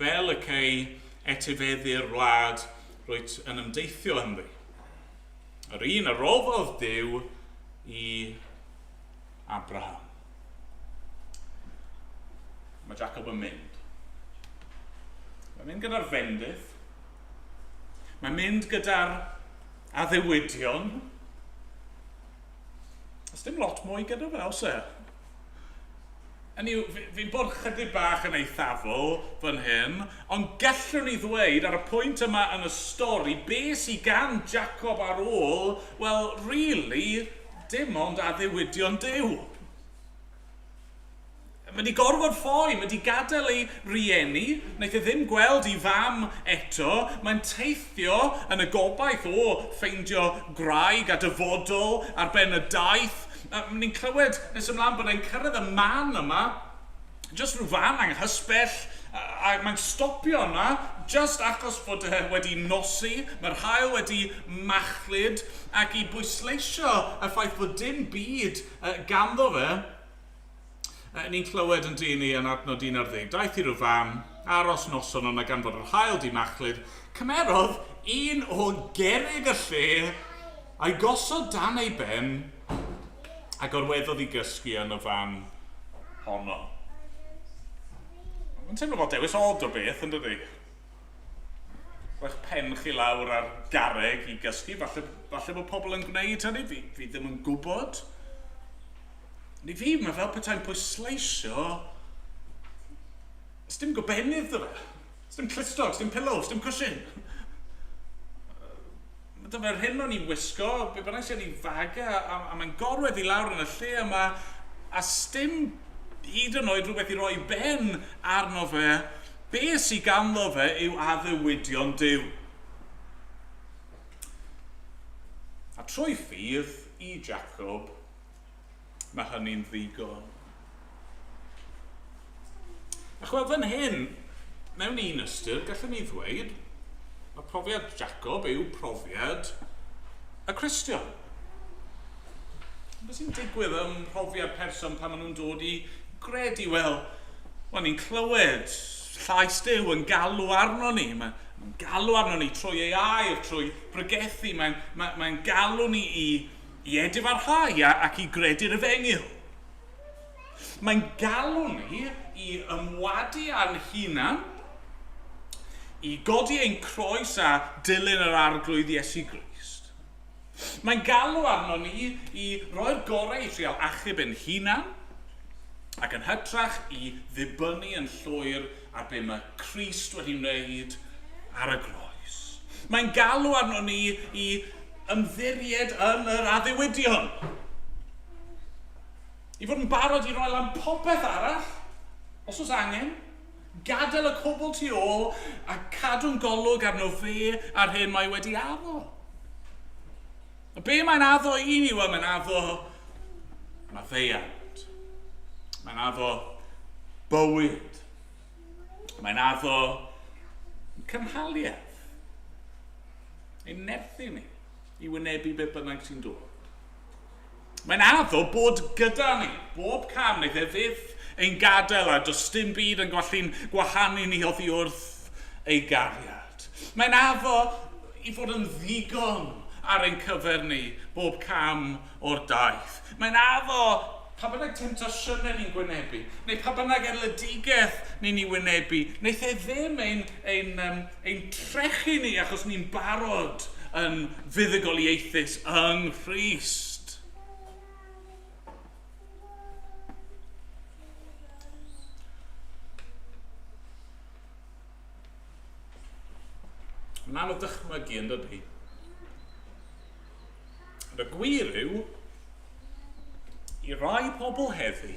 fel y cei etifeddu'r wlad rwyt yn ymdeithio ynddi. Yr un a roddodd Duw i Abraham. Mae Jacob yn mynd. Mae'n mynd gyda'r fendith. Mae'n mynd gyda'r addewidion. Oes dim lot mwy gyda fe, oes e? Hynny yw, fi'n bod chydig bach yn eithafol fan hyn, ond gallwn ni ddweud ar y pwynt yma yn y stori, be sy gan Jacob ar ôl, wel, really, dim ond addewidion Duw. Mae wedi gorfod ffoi, mae wedi gadael ei rieni, wnaeth e ddim gweld ei fam eto, mae'n teithio yn y gobaith o ffeindio gwraig a dyfodol ar ben y daith. Ni'n clywed nes ymlaen bod e'n cyrraedd y man yma, jyst rhyw fan anghysbell. A mae'n stopio yna, just achos fod e wedi nosi, mae'r haul wedi machlud, ac i bwysleisio y ffaith fod dim byd ganddo fe, ni'n clywed yn dyn ni yn adnod 11. Daeth i rhyw fan, aros noson yna gan fod yr haul di machlud, cymerodd un o gerrig y lle a'i gosod dan ei ben a gorweddodd i gysgu yn y fan honno. Mae'n teimlo fel dewis od o beth, yn dydi? Rhoi'ch pen chi lawr ar garreg i gysgu, falle, falle bod pobl yn gwneud hynny, fi, fi ddim yn gwybod. Ond i fi, mae fel petai'n pwysleisio, dim gobenydd dy fe. Dim clustog, dim pillow, dim cushion. Dyma'r hyn o'n i'n wisgo, be bynnag sy'n ei faga, a, a mae'n gorwedd i lawr yn y lle yma, a sdim hyd yn oed rhywbeth i roi ben arno fe. Be sy'n ganddo fe yw addewidion Duw. A trwy ffydd i Jacob, mae hynny'n ddigon. A chwel, fan hyn, mewn un ystyr, gallwn ni ddweud, mae profiad Jacob yw profiad y Cristion. Beth sy'n digwydd ym mhrofiad person pan maen nhw'n dod i gredu? Wel, wel ni'n clywed llais Duw yn galw arno ni. Mae'n mae galw arno ni trwy ei air, trwy bregethu. Mae'n mae, mae galw ni i, i edifarhau ac i gredu'r efengyl. Mae'n galw ni i ymwadu â'n hunan, i godi ein croes a dilyn yr arglwydd Iesu Grist. Mae'n galw arno ni i roi'r gorau i trial achub ein hunan, ac yn hytrach i ddibynnu yn llwyr ar be mae Crist wedi wneud ar y groes. Mae'n galw arno ni i ymddiried yn yr addewidion. I fod yn barod i roi lan popeth arall, os oes angen, gadael y cwbl tu ôl a cadw'n golwg arno fe a'r hyn mae wedi addo. A be mae'n addo i ni? Wel, mae'n addo maddeuant. Mae'n addo bywyd. Mae'n addo cynhaliaeth. Ein nerthu ni i wynebu beth bynnag sy'n dod. Mae'n addo bod gyda ni, bob cam, wneith e fyth ein gadael a does dim byd yn gallu'n gwahanu ni oddi wrth ei gariad. Mae'n addo i fod yn ddigon ar ein cyfer ni bob cam o'r daith. Mae'n addo pa bynnag temtasiynau ni'n gwynebu, neu pa bynnag erledigaeth ni'n ei wynebu, wneith e ddim ein, ein, um, ein trechu ni achos ni'n barod yn fuddugoliaethus yng Nghrist. Mae'n anodd dychmygu yn dydy. Ond y gwir yw, i rai pobl heddi,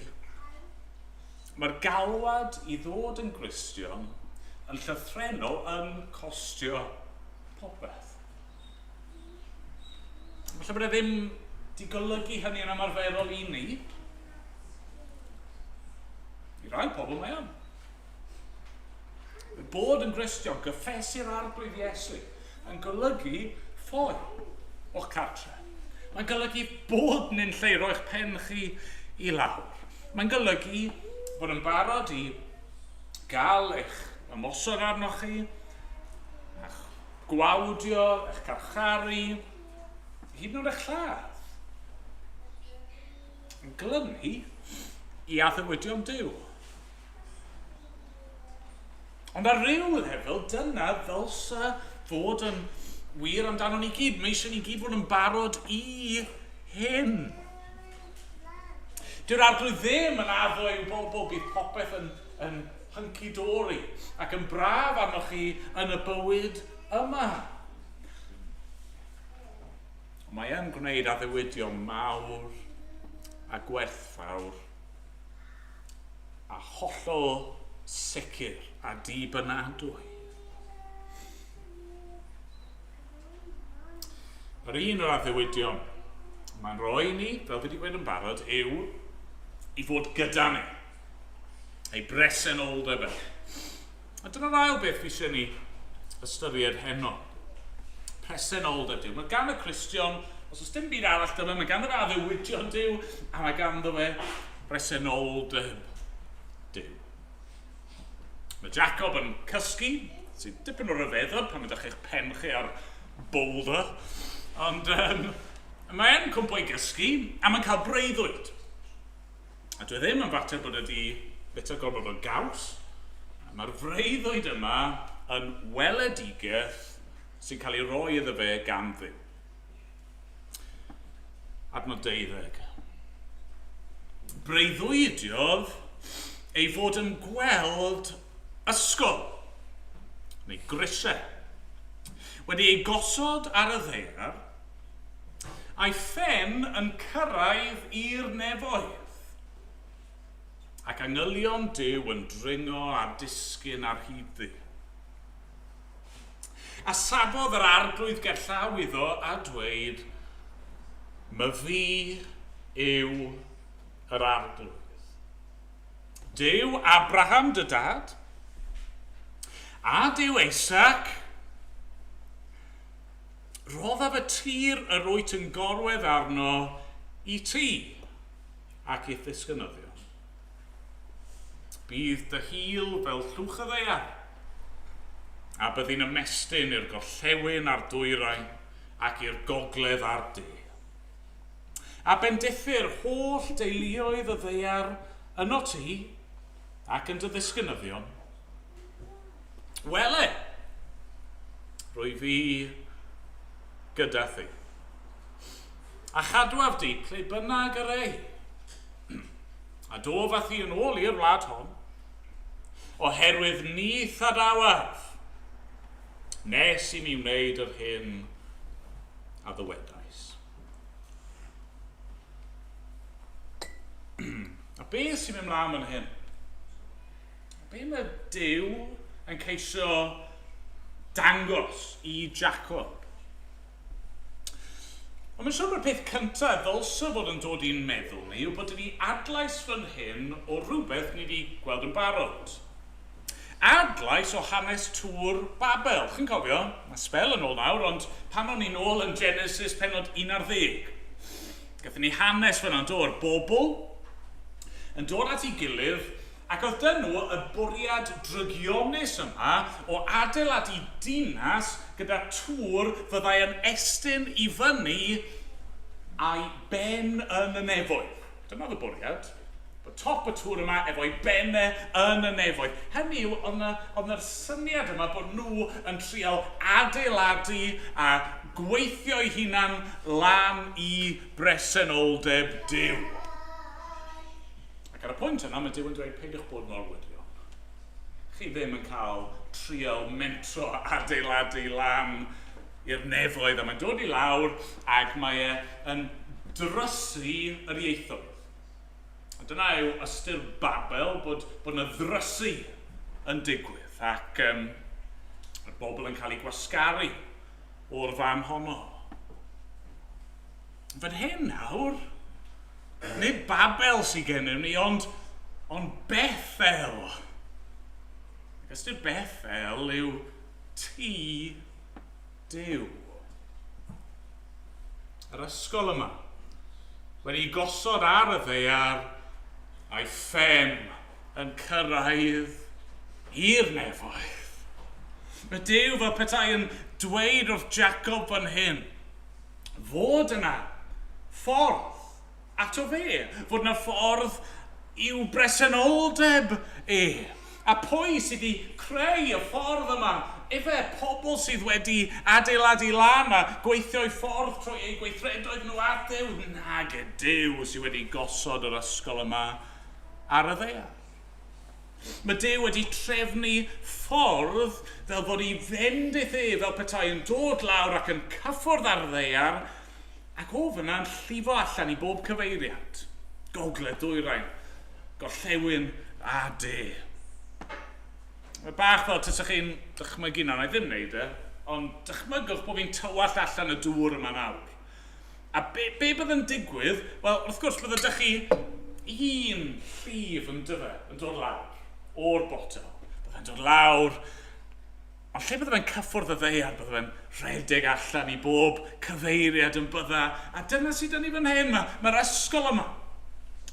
mae'r galwad i ddod yn Gristion yn llythrenol yn costio popeth. Falle bod e ddim di golygu hynny yn ymarferol i ni. I rai pobl mae yn. Bod yn Gristion, gyffesu'r arglwydd Iesu, yn golygu ffoi o'ch cartre. Mae'n golygu bod ni'n lle i roi'ch pen chi i lawr. Mae'n golygu bod yn barod i gael eich ymosod arnoch chi, eich gwawdio, eich carcharu, hyd yn oed eich lladd. Yn glynu i addewidion Duw. Ond ar ryw lefel, dyna ddylsa fod yn wir amdano ni gyd. Mae eisiau ni gyd fod yn barod i hyn. Dyw'r arglwydd ddim yn addo i'w bobl bydd popeth yn, yn hunky-dory ac yn braf arnoch chi yn y bywyd yma. Ond mae yn gwneud addewidion mawr a gwerthfawr a hollol sicr a dibynadwy. Yr un o'r addewidion mae'n rhoi ni, fel fi wedi gweud yn barod, yw i fod gyda ni. Ei bresenoldeb e. A dyna'r ail beth fi eisiau ni ystyried heno. Presenoldeb Duw. Mae gan y Cristion, os oes dim byd arall dyma, mae ganddo fe addewidion Duw, a mae ganddo fe bresenoldeb Duw. Mae Jacob yn cysgu, sy'n dipyn o ryfeddod pan ydych chi'ch pen chi ar boulder, ond mae e'n cwmpo i gysgu, a mae'n cael breuddwyd. A dwi e ddim yn fater bod wedi bita gormod o gaws. Mae'r freuddwyd yma yn weledigaeth sy'n cael ei roi iddo fe gan Dduw. Adnod 12. Breuddwydiodd ei fod yn gweld ysgol, neu grisiau, wedi ei gosod ar y ddaear, a'i phen yn cyrraedd i'r nefoedd, ac angylion Duw yn dringo a disgyn ar hyd-ddi. A safodd yr arglwydd gerllaw iddo a dweud, Myfi yw yr arglwydd. Duw Abraham dy dad, a Duw Isaac, Rhoddaf y tir yr wyt yn gorwedd arno i ti ac i'th ddisgynyddion. Bydd dy hil fel llwch y ddaear, a byddi'n ymestyn i'r gorllewin a'r dwyrain ac i'r gogledd a'r de. A bendithir holl deuluoedd y ddaear yno ti ac yn dy ddisgynyddion. Wele, rwy fi gyda thi. A chadwaf di ple bynnag yr ei. A dof â thi yn ôl i'r wlad hon, oherwydd ni thadawaf, nes i mi wneud yr hyn a ddywedais. A beth sy'n mynd mlaen fan hyn? Be mae Duw yn ceisio dangos i Jacob? Ond mae'n siŵr bod y peth cyntaf ddylse fod yn dod i'n meddwl ni yw bod ni adlais fan hyn o rhywbeth ni wedi gweld yn barod. Adlais o hanes Tŵr Babel. Chi'n cofio? Mae sbel yn ôl nawr, ond pan o'n i'n ôl yn Genesis penod 11, gathon ni hanes fyna, do, o'r bobl yn dod at ei gilydd Ac oedd 'da nhw y bwriad drygionus yma o adeiladu dinas gyda tŵr fyddai yn estyn i fyny a'i ben yn y nefoedd. Dyma oedd y bwriad, bod top y tŵr yma efo'i ben e yn y nefoedd. Hynny yw, oedd 'na, oedd 'na'r syniad yma bod nhw yn trial adeiladu a gweithio'u hunan lan i bresenoldeb Duw. Ac ar y pwynt yna, mae Duw yn dweud, peidiwch bod mor wirion. Chi ddim yn cael trial mentro adeiladu lan i'r nefoedd, a mae'n dod i lawr ac mae e yn drysu yr ieithoedd. A dyna yw ystyr Babel, bod, bod yna ddrysu yn digwydd, ac y bobl yn cael eu gwasgaru o'r fan honno. Fan hyn nawr, nid Babel sydd gennym ni, ond, ond Bethel. Ac ystyr Bethel yw tŷ Duw. Yr ysgol yma, wedi gosod ar y ddaear a'i phen yn cyrraedd i'r nefoedd. Mae Duw fel petai yn dweud wrth Jacob fan hyn, fod yna ffordd ato fe, fod yna ffordd i'w bresenoldeb e. A pwy sydd wedi creu y ffordd yma? Efe, pobl sydd wedi adeiladu lan a gweithio'u ffordd trwy eu gweithredoedd nhw at Dduw? Nage, Duw sydd wedi gosod yr ysgol yma ar y ddaear. Mae Duw wedi trefnu ffordd fel fod ei fendith e fel petai yn dod lawr ac yn cyffwrdd ar ddaear, ac o fyna yn llifo allan i bob cyfeiriad, gogledd, dwyrain, gorllewin a de. Mae bach fel tasech chi'n dychmygu nawr, na i ddim wneud e, ond dychmygwch bod fi'n tywallt allan y dŵr yma nawr. A be, be bydd yn digwydd? Wel, wrth gwrs, bydde dych chi un llif yn dyfe, yn dod lawr o'r botel. Bydde fe'n dod lawr, ond lle bydde fe'n cyffwrdd y ddaear, bydde fe'n rhedeg allan i bob cyfeiriad yn bydda. A dyna sydd 'da ni fan hyn, mae'r ma ysgol yma.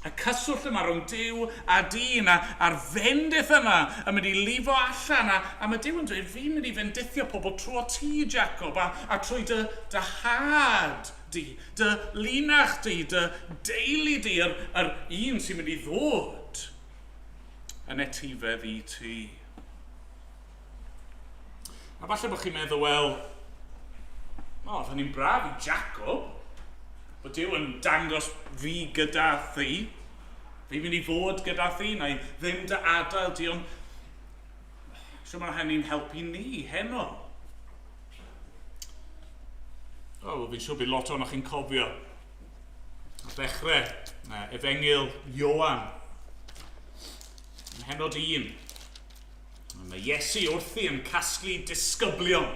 Y cyswllt yma rhwng Duw a dyn, a, a'r fendith yma yn mynd i lifo allan, a, a mae Duw yn dweud, fi'n mynd i fendithio pobl trwy ti, Jacob, a, a trwy dy, dy had di, dy linach di, dy deulu di, yr, yr un sy'n mynd i ddod yn etifedd i ti. A falle bod chi'n meddwl, wel, o, oedd hynny'n braf i Jacob, bod Duw yn dangos fi gyda thi, fi mynd i fod gyda thi, neu ddim dy adael di, ond siwr mae hynny'n helpu ni heno. O, oh, fi'n siŵr bydd lot ohonoch chi'n cofio. Ar ddechrau, Efengyl Ioan, ym mhennod 1. Mae Iesu wrthi yn casglu disgyblion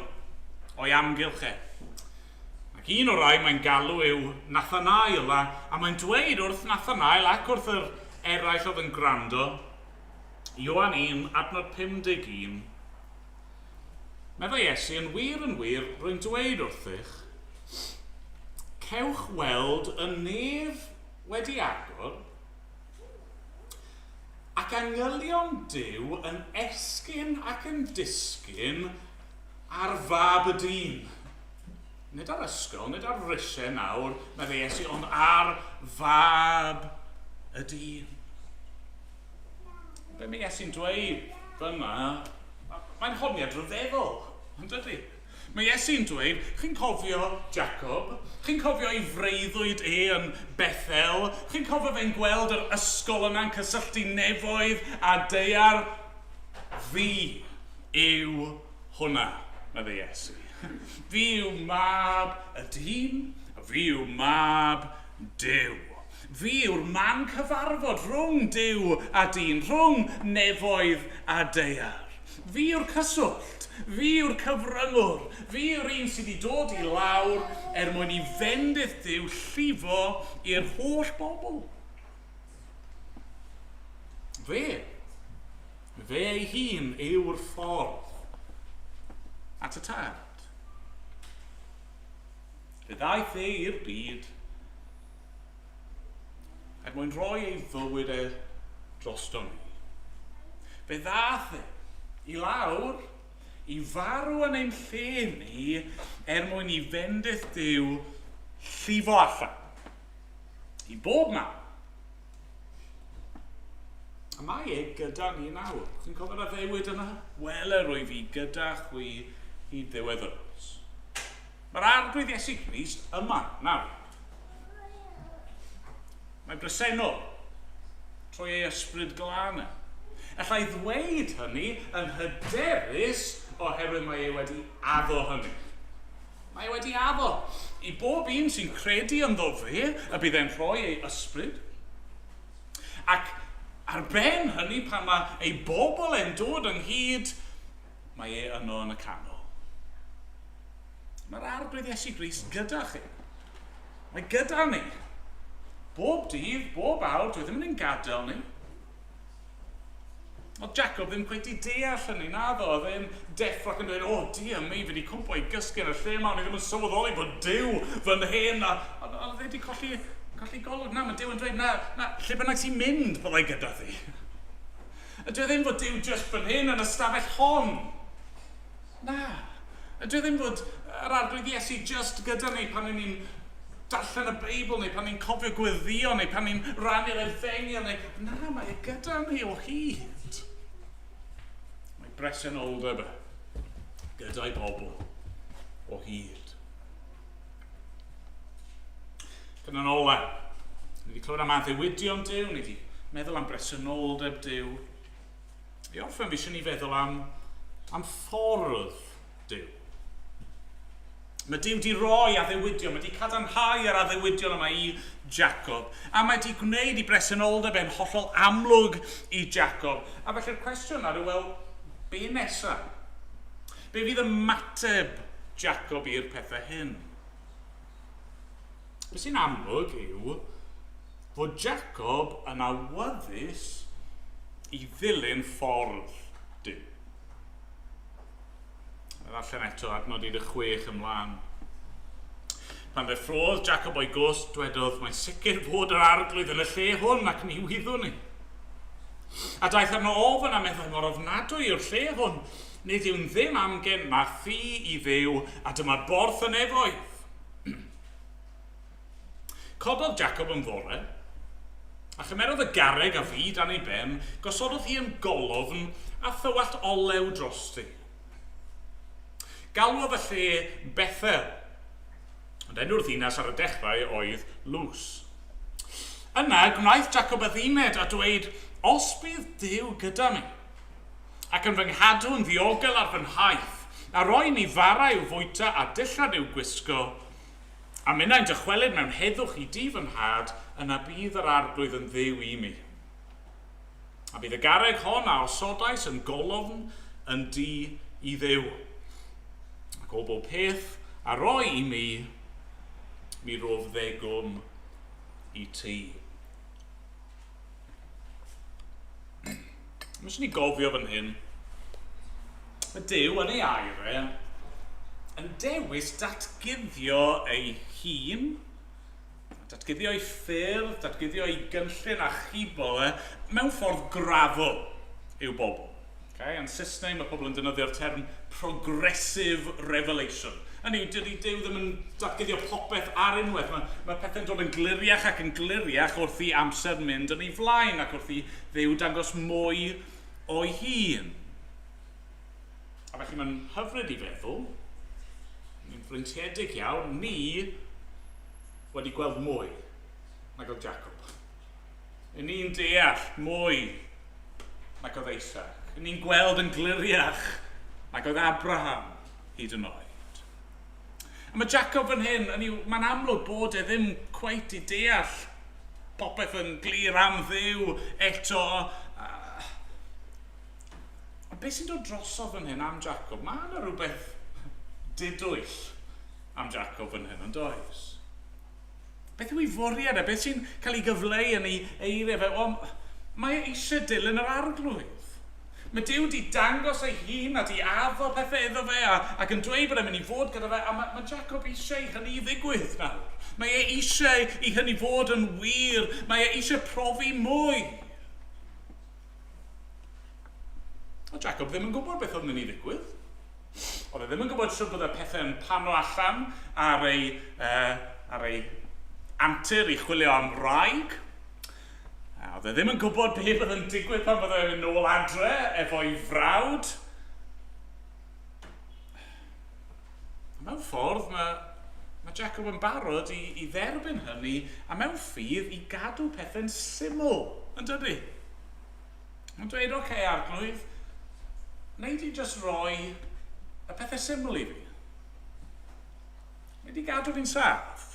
o'i amgylch e. Ac un o'r rai mae'n galw yw Nathanael, a, a mae'n dweud wrth Nathanael ac wrth yr eraill oedd yn gwrando, Ioan 1, adnod 51, Meddai Iesu, yn wir, yn wir, rwy'n dweud wrthych, cewch weld y nef wedi agor, Ac angylion Duw yn esgyn ac yn disgyn ar fab y dyn. Nid ar ysgol, nid ar risiau nawr, meddai Iesu, ond ar fab y dyn. Be mae Iesu'n dweud fyna, mae'n honiad rhyfeddol, yn dydy? Mae Iesu'n dweud, chi'n cofio Jacob? Chi'n cofio ei freuddwyd e yn Bethel? Chi'n cofio fe'n gweld yr ysgol yna'n cysylltu nefoedd a daear? Fi yw hwnna, meddai Iesu. Fi yw mab y dyn, a fi yw mab Duw. Fi yw'r man cyfarfod rhwng Duw a dyn, rhwng nefoedd a daear. Fi yw'r cyswllt. Fi yw'r cyfryngwr. Fi yw'r un sydd wedi dod i lawr er mwyn i fendith Duw llifo i'r holl bobl. Fe, fe ei hun yw'r ffordd at y Tad. Fe ddaeth e i'r byd er mwyn rhoi ei fywyd e drosto ni. Fe ddaeth e i lawr i farw yn ein lle ni er mwyn i fendith Duw llifo allan i bob man. A mae e gyda ni nawr. Chi'n cofio'r addewid yna? Wele rwyf fi gyda chwi i ddiwedd yr oes. Mae'r Arglwydd Iesu Grist yma nawr. Mae'n bresennol trwy ei ysbryd glân e. Alla i ddweud hynny yn hyderus oherwydd mae e wedi addo hynny. Mae e wedi addo i bob un sy'n credu ynddo fe y bydd e'n rhoi ei ysbryd. Ac ar ben hynny, pan mae ei bobl e'n dod ynghyd, mae e yno yn y canol. Mae'r Arglwydd Iesu Grist gyda chi. Mae gyda ni. Bob dydd, bob awr, dwi e ddim yn ein gadael ni. Oedd Jacob ddim cweit i deall hynny, naddo. Oedd e'n deffro ac yn dweud, o, oh, dear me, fi wedi cwmpo i gysgu yn y lle yma, o'n i ddim yn sylweddoli bod Duw fan hyn. A oedd e wedi colli, colli golwg. Na, mae Duw yn dweud, na, na, lle bynnag ti'n mynd, byddai gyda thi. A dwi e ddim fod Duw just fan hyn yn y stafell hon. Na. Dwi e ddim fod yr Arglwydd Iesu just gyda ni pan ni'n darllen y Beibl neu pan ni'n cofio gweddio neu pan ni'n rannu'r efengyl neu... Na, mae e gyda ni o hyd. Mae bresenoldeb e gyda'i bobl o hyd. Dyna'n ola. Ni wedi clywed am addewidion Duw, ni wedi meddwl am bresenoldeb Duw. I orffen, fi eisiau ni feddwl am, am ffordd Duw. Mae Duw wedi rhoi addewidion, mae wedi cadarnhau yr addewidion yma i Jacob, a mae wedi gwneud i bresenoldeb e'n hollol amlwg i Jacob. A felly'r cwestiwn nawr yw, wel, be nesa? Be fydd ymateb Jacob i'r pethau hyn? Be sy'n amlwg yw fod Jacob yn awyddus i ddilyn ffordd Duw. A ddarllen eto adnod 16 ymlaen. Pan ddeffrodd Jacob o'i gwsg, dwedodd, mae'n sicr fod yr arglwydd yn y lle hwn ac ni wyddwn ni. A daeth arno ofn a meddai mor ofnadwy yw'r lle hwn. Nid yw'n ddim amgen na thŷ i Dduw, a dyma borth y nefoedd. Cododd Jacob yn fore, a chymerodd y garreg a fu dan ei ben, gosododd hi yn golofn, a thywallt olew drosti. Galwodd y lle Bethel, ond enw'r ddinas ar y dechrau oedd Lws. Yna gwnaeth Jacob adduned a dweud, Os bydd Duw gyda mi, ac yn fy nghadw yn ddiogel ar fy nhaith, a roi i mi fara i'w fwyta a dillad i'w gwisgo, A minnau'n dychwelyd mewn heddwch i dŷ fy nhad, yna bydd yr Arglwydd yn Dduw i mi. A bydd y garreg hon a osodais yn golofn yn dŷ i Dduw. Ac o bob peth a roi i mi, mi rof ddegwm i ti. Mae eisiau ni gofio fan hyn, mae Duw yn ei air e yn dewis datguddio ei hun, datguddio ei ffyrdd, datguddio ei gynllun achubol e mewn ffordd graddol i'w bobl. Okay? Yn Saesneg mae pobl yn defnyddio'r term progressive revelation. Hynny yw, dydy Duw ddim yn datguddio popeth ar unwaith. Mae, mae pethau'n dod yn gliriach ac yn gliriach wrth i amser mynd yn ei flaen ac wrth i Dduw dangos mwy o'i hun. A felly mae'n hyfryd i feddwl, ni'n freintiedig iawn, ni wedi gweld mwy nag oedd Jacob. Ni'n deall mwy nag oedd Isaac. Ni'n gweld yn gliriach nag oedd Abraham hyd yn oed. A mae Jacob fan hyn, mae'n amlwg bod e ddim cweit i deall popeth yn glir am Dduw eto. Ond beth sy'n dod drosodd fan hyn am Jacob? Mae yna rhywbeth didwyll am Jacob fan hyn, ond oes? Beth yw ei fwriad e? Beth sy'n cael ei gyfleu yn ei eiriau fe? O, mae e eisiau dilyn yr arglwydd. Mae Duw di dangos ei hun a di addo pethau iddo fe a, ac yn dweud bod e'n mynd i fod gyda fe a mae, mae Jacob eisiau i hynny ddigwydd nawr. Mae e eisiau i hynny fod yn wir. Mae e eisiau profi mwy. Oedd Jacob ddim yn gwybod beth oedd yn mynd i ddigwydd. Oedd e ddim yn gwybod sut byddai pethau'n pano allan ar ei, ar ei antur i chwilio am wraig. A oedd e ddim yn gwybod beth bydd yn digwydd pan byddai e'n mynd nôl adre efo'i frawd. Mewn ffordd, mae, mae Jacob yn barod i, i dderbyn hynny a mewn ffydd i gadw pethau'n syml, yn dydy? Mae'n dweud, oce, okay, arglwydd, wnei di just roi y pethau syml i fi. Wnei di gadw fi'n saff.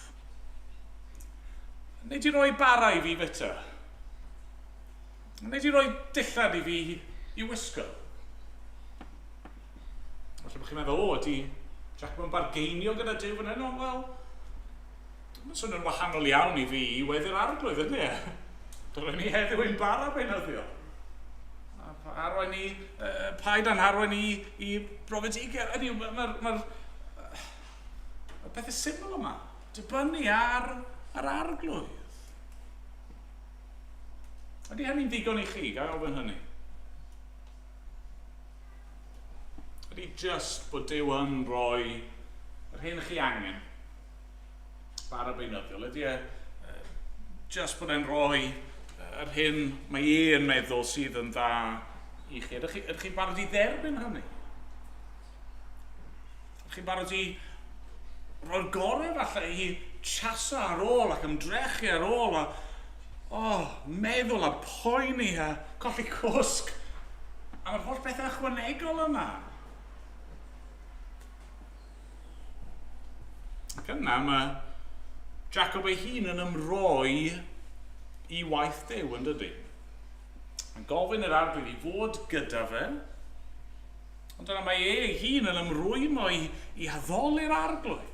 Wnei di roi bara i fi fyta. Wnei di roi dillad i fi i wisgo. Falle bod chi'n meddwl, o, ydy Jacob yn bargeinio gyda Duw fan hyn? Ond, wel, mae'n swnio'n wahanol iawn i fi i weddi'r arglwydd, ydy e? Dylwn ni heddiw ein bara beunyddiol. Arwain ni, uh, paid â'n harwain ni i brofedigaeth. Ydy, mae'r ma, ma, ma pethau syml yma. Dibynnu ar yr arglwydd. Ydy hynny'n ddigon i chi, gael ofyn hynny? Ydy just bod Duw yn rhoi yr hyn chi angen bara beunyddiol? Ydy e just bod e'n rhoi yr hyn mae e'n meddwl sydd yn dda i chi? Ydych chi'n chi barod i dderbyn hynny? Ydych chi'n barod i roi'r gorau falle i chaso ar ôl ac ymdrechu ar ôl a oh, meddwl a poeni a colli cwsg am yr holl bethau ychwanegol yma? Ac yna mae Jacob ei hun yn ymroi i waith Duw, yn dydy? Mae'n gofyn i'r arglwydd i fod gyda fe, ond yna mae e ei hun yn ymrwymo i, i addoli'r arglwydd.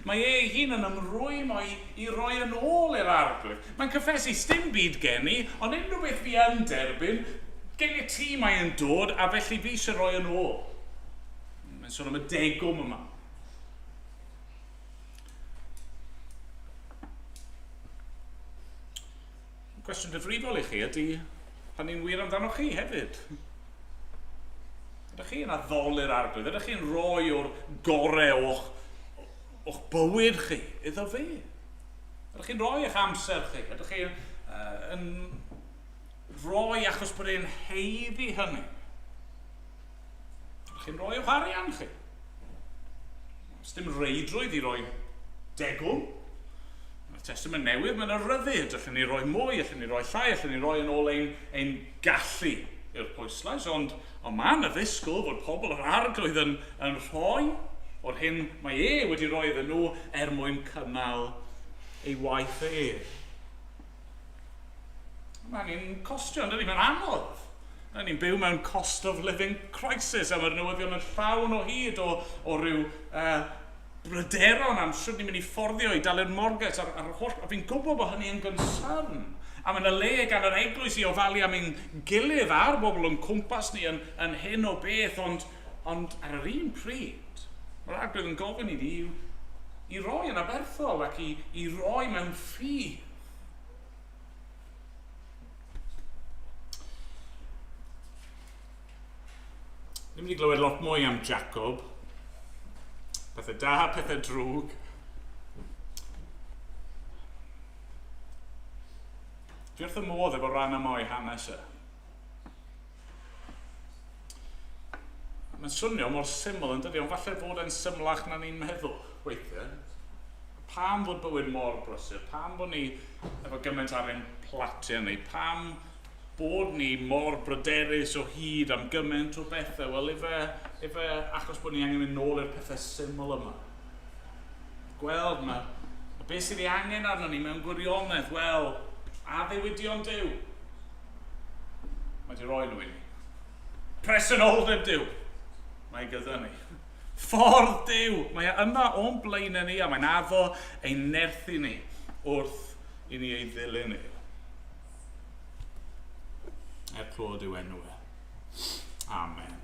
Mae e ei hun yn ymrwymo i, i roi yn ôl i'r arglwydd. Mae'n cyffesu, sdim byd gen i, ond unrhyw beth fi yn derbyn, gen i ti mae'n dod, a felly fi eisiau rhoi yn ôl. Mae'n Mae'n sôn am y degwm yma. Cwestiwn difrifol i chi ydy, hynny'n wir amdano chi hefyd? Ydych chi'n addoli'r arglwydd? Ydych chi'n rhoi o'r gorau o'ch, o'ch bywyd chi iddo fe? Ydych chi'n rhoi eich amser chi? Ydych chi'n yn rhoi achos bod e'n heiddi hynny? Ydych chi'n rhoi o'ch arian chi? Os dim reidrwydd i roi degwm. Mae'r Testament Newydd, mae'n ryddid. Allen ni roi mwy, allen ni roi llai, allen ni roi yn ôl ein, ein gallu i'r pwyslais, ond, ond mae yna ddisgwyl fod pobl yr arglwydd yn, yn rhoi o'r hyn mae e wedi rhoi iddyn nhw er mwyn cynnal ei waith e. Mae'n ni'n costio, yn dydy? Mae'n anodd. Mae'n ni'n byw mewn cost of living crisis, a mae'r newyddion yn llawn o hyd o, o ryw bryderon am sut ni'n mynd i fforddio i dalu'r morgais a'r, a'r holl... A fi'n gwybod bod hynny yn gynsyrn. A mae yna le gan yr eglwys i ofalu am ein gilydd a'r bobl o'n cwmpas ni yn, yn hyn o beth, ond, ond ar yr un pryd, mae'r arglwydd yn gofyn i ni i, i roi yn aberthol ac i, i roi mewn ffydd. Ni'n mynd i glywed lot mwy am Jacob. Pethau da, pethau drwg. Dwi wrth y modd efo rhan yma o'i hanes e. Mae'n swnio mor syml yn dydi, ond falle fod e'n symlach na ni'n meddwl weithiau. Pam fod bywyd mor brysur? Pam bod ni efo gymaint ar ein platiau ni? Pam bod ni mor bryderus o hyd am gymaint o bethau? Wel, ife, ife achos bod ni angen mynd nôl i'r pethau syml yma. Gweld ma, a beth sydd ei angen arno ni mewn gwirionedd, wel, addewidion Duw. Mae di roi nhw i ni. Presenoldeb Duw. Mae gyda ni. Ffordd Duw. Mae e yma o'n blaenau ni a mae'n addo ein nerthu ni wrth i ni ei ddilyn ni. Er clod yw enw e. Amen.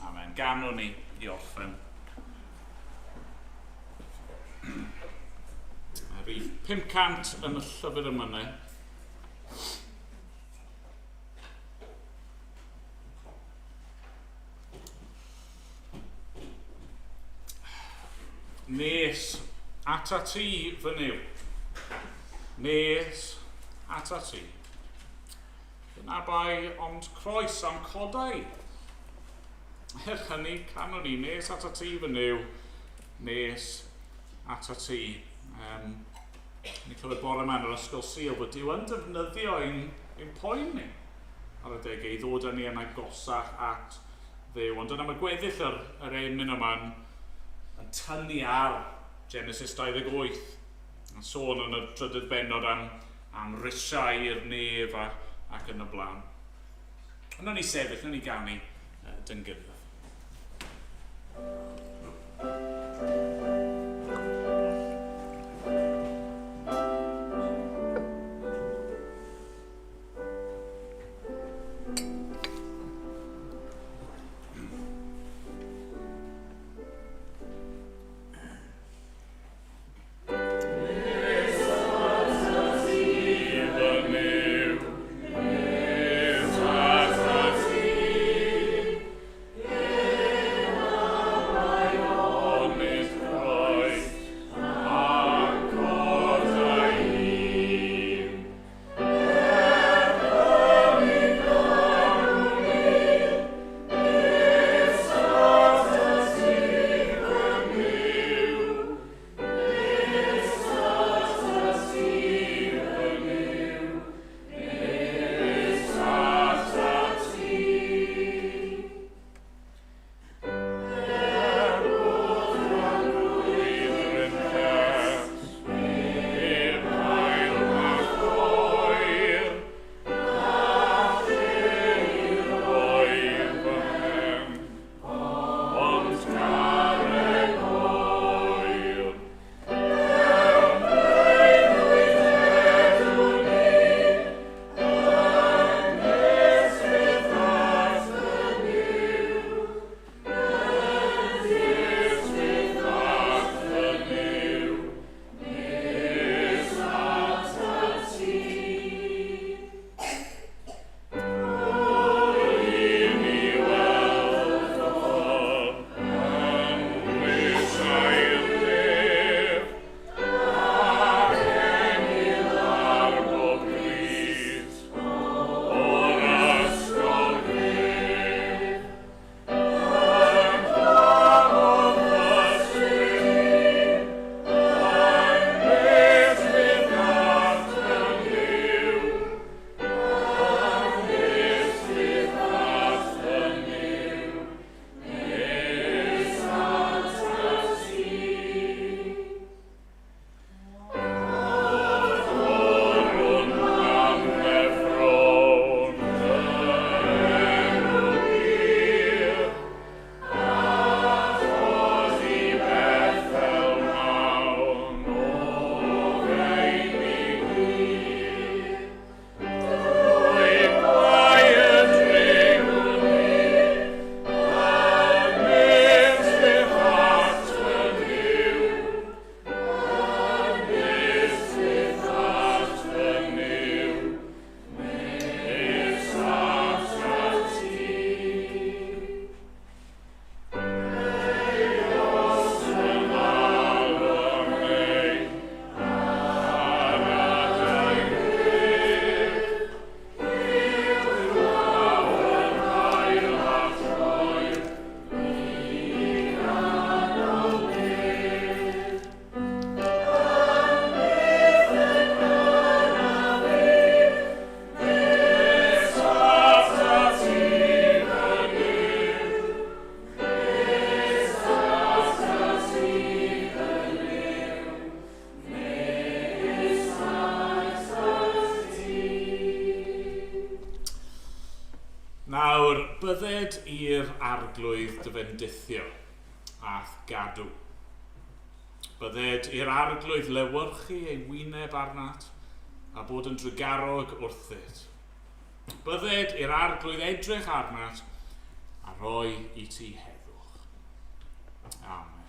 Amen. Ganwn ni i orffen. Rhif 500 yn y llyfr yma. Nes ata ti fy Nuw. Nes ata ti. Dyna bai ond croes am codau. Er hynny, canwn ni, nes ata ti fy Nuw, nes ata ti. Um, ni clywed bore yma yn yr ysgol Sul bod Duw yn defnyddio ein, ein poen ni ar adegau i ddod â ni yn agosach at Dduw. Ond dyna mae gweddill yr, yr emyn yma yn, yn tynnu ar Genesis 28. Yn sôn yn y trydydd bennod am, am risiau i'r nef a, ac yn y blaen. Yna ni sefyll, yna ni ganu dyn gilydd. Nawr, bydded i'r arglwydd dy fendithio a'th gadw. Bydded i'r arglwydd lewyrchu ei wyneb arnat a bod yn drugarog wrthyt. Bydded i'r arglwydd edrych arnat a rhoi i ti heddwch. Amen.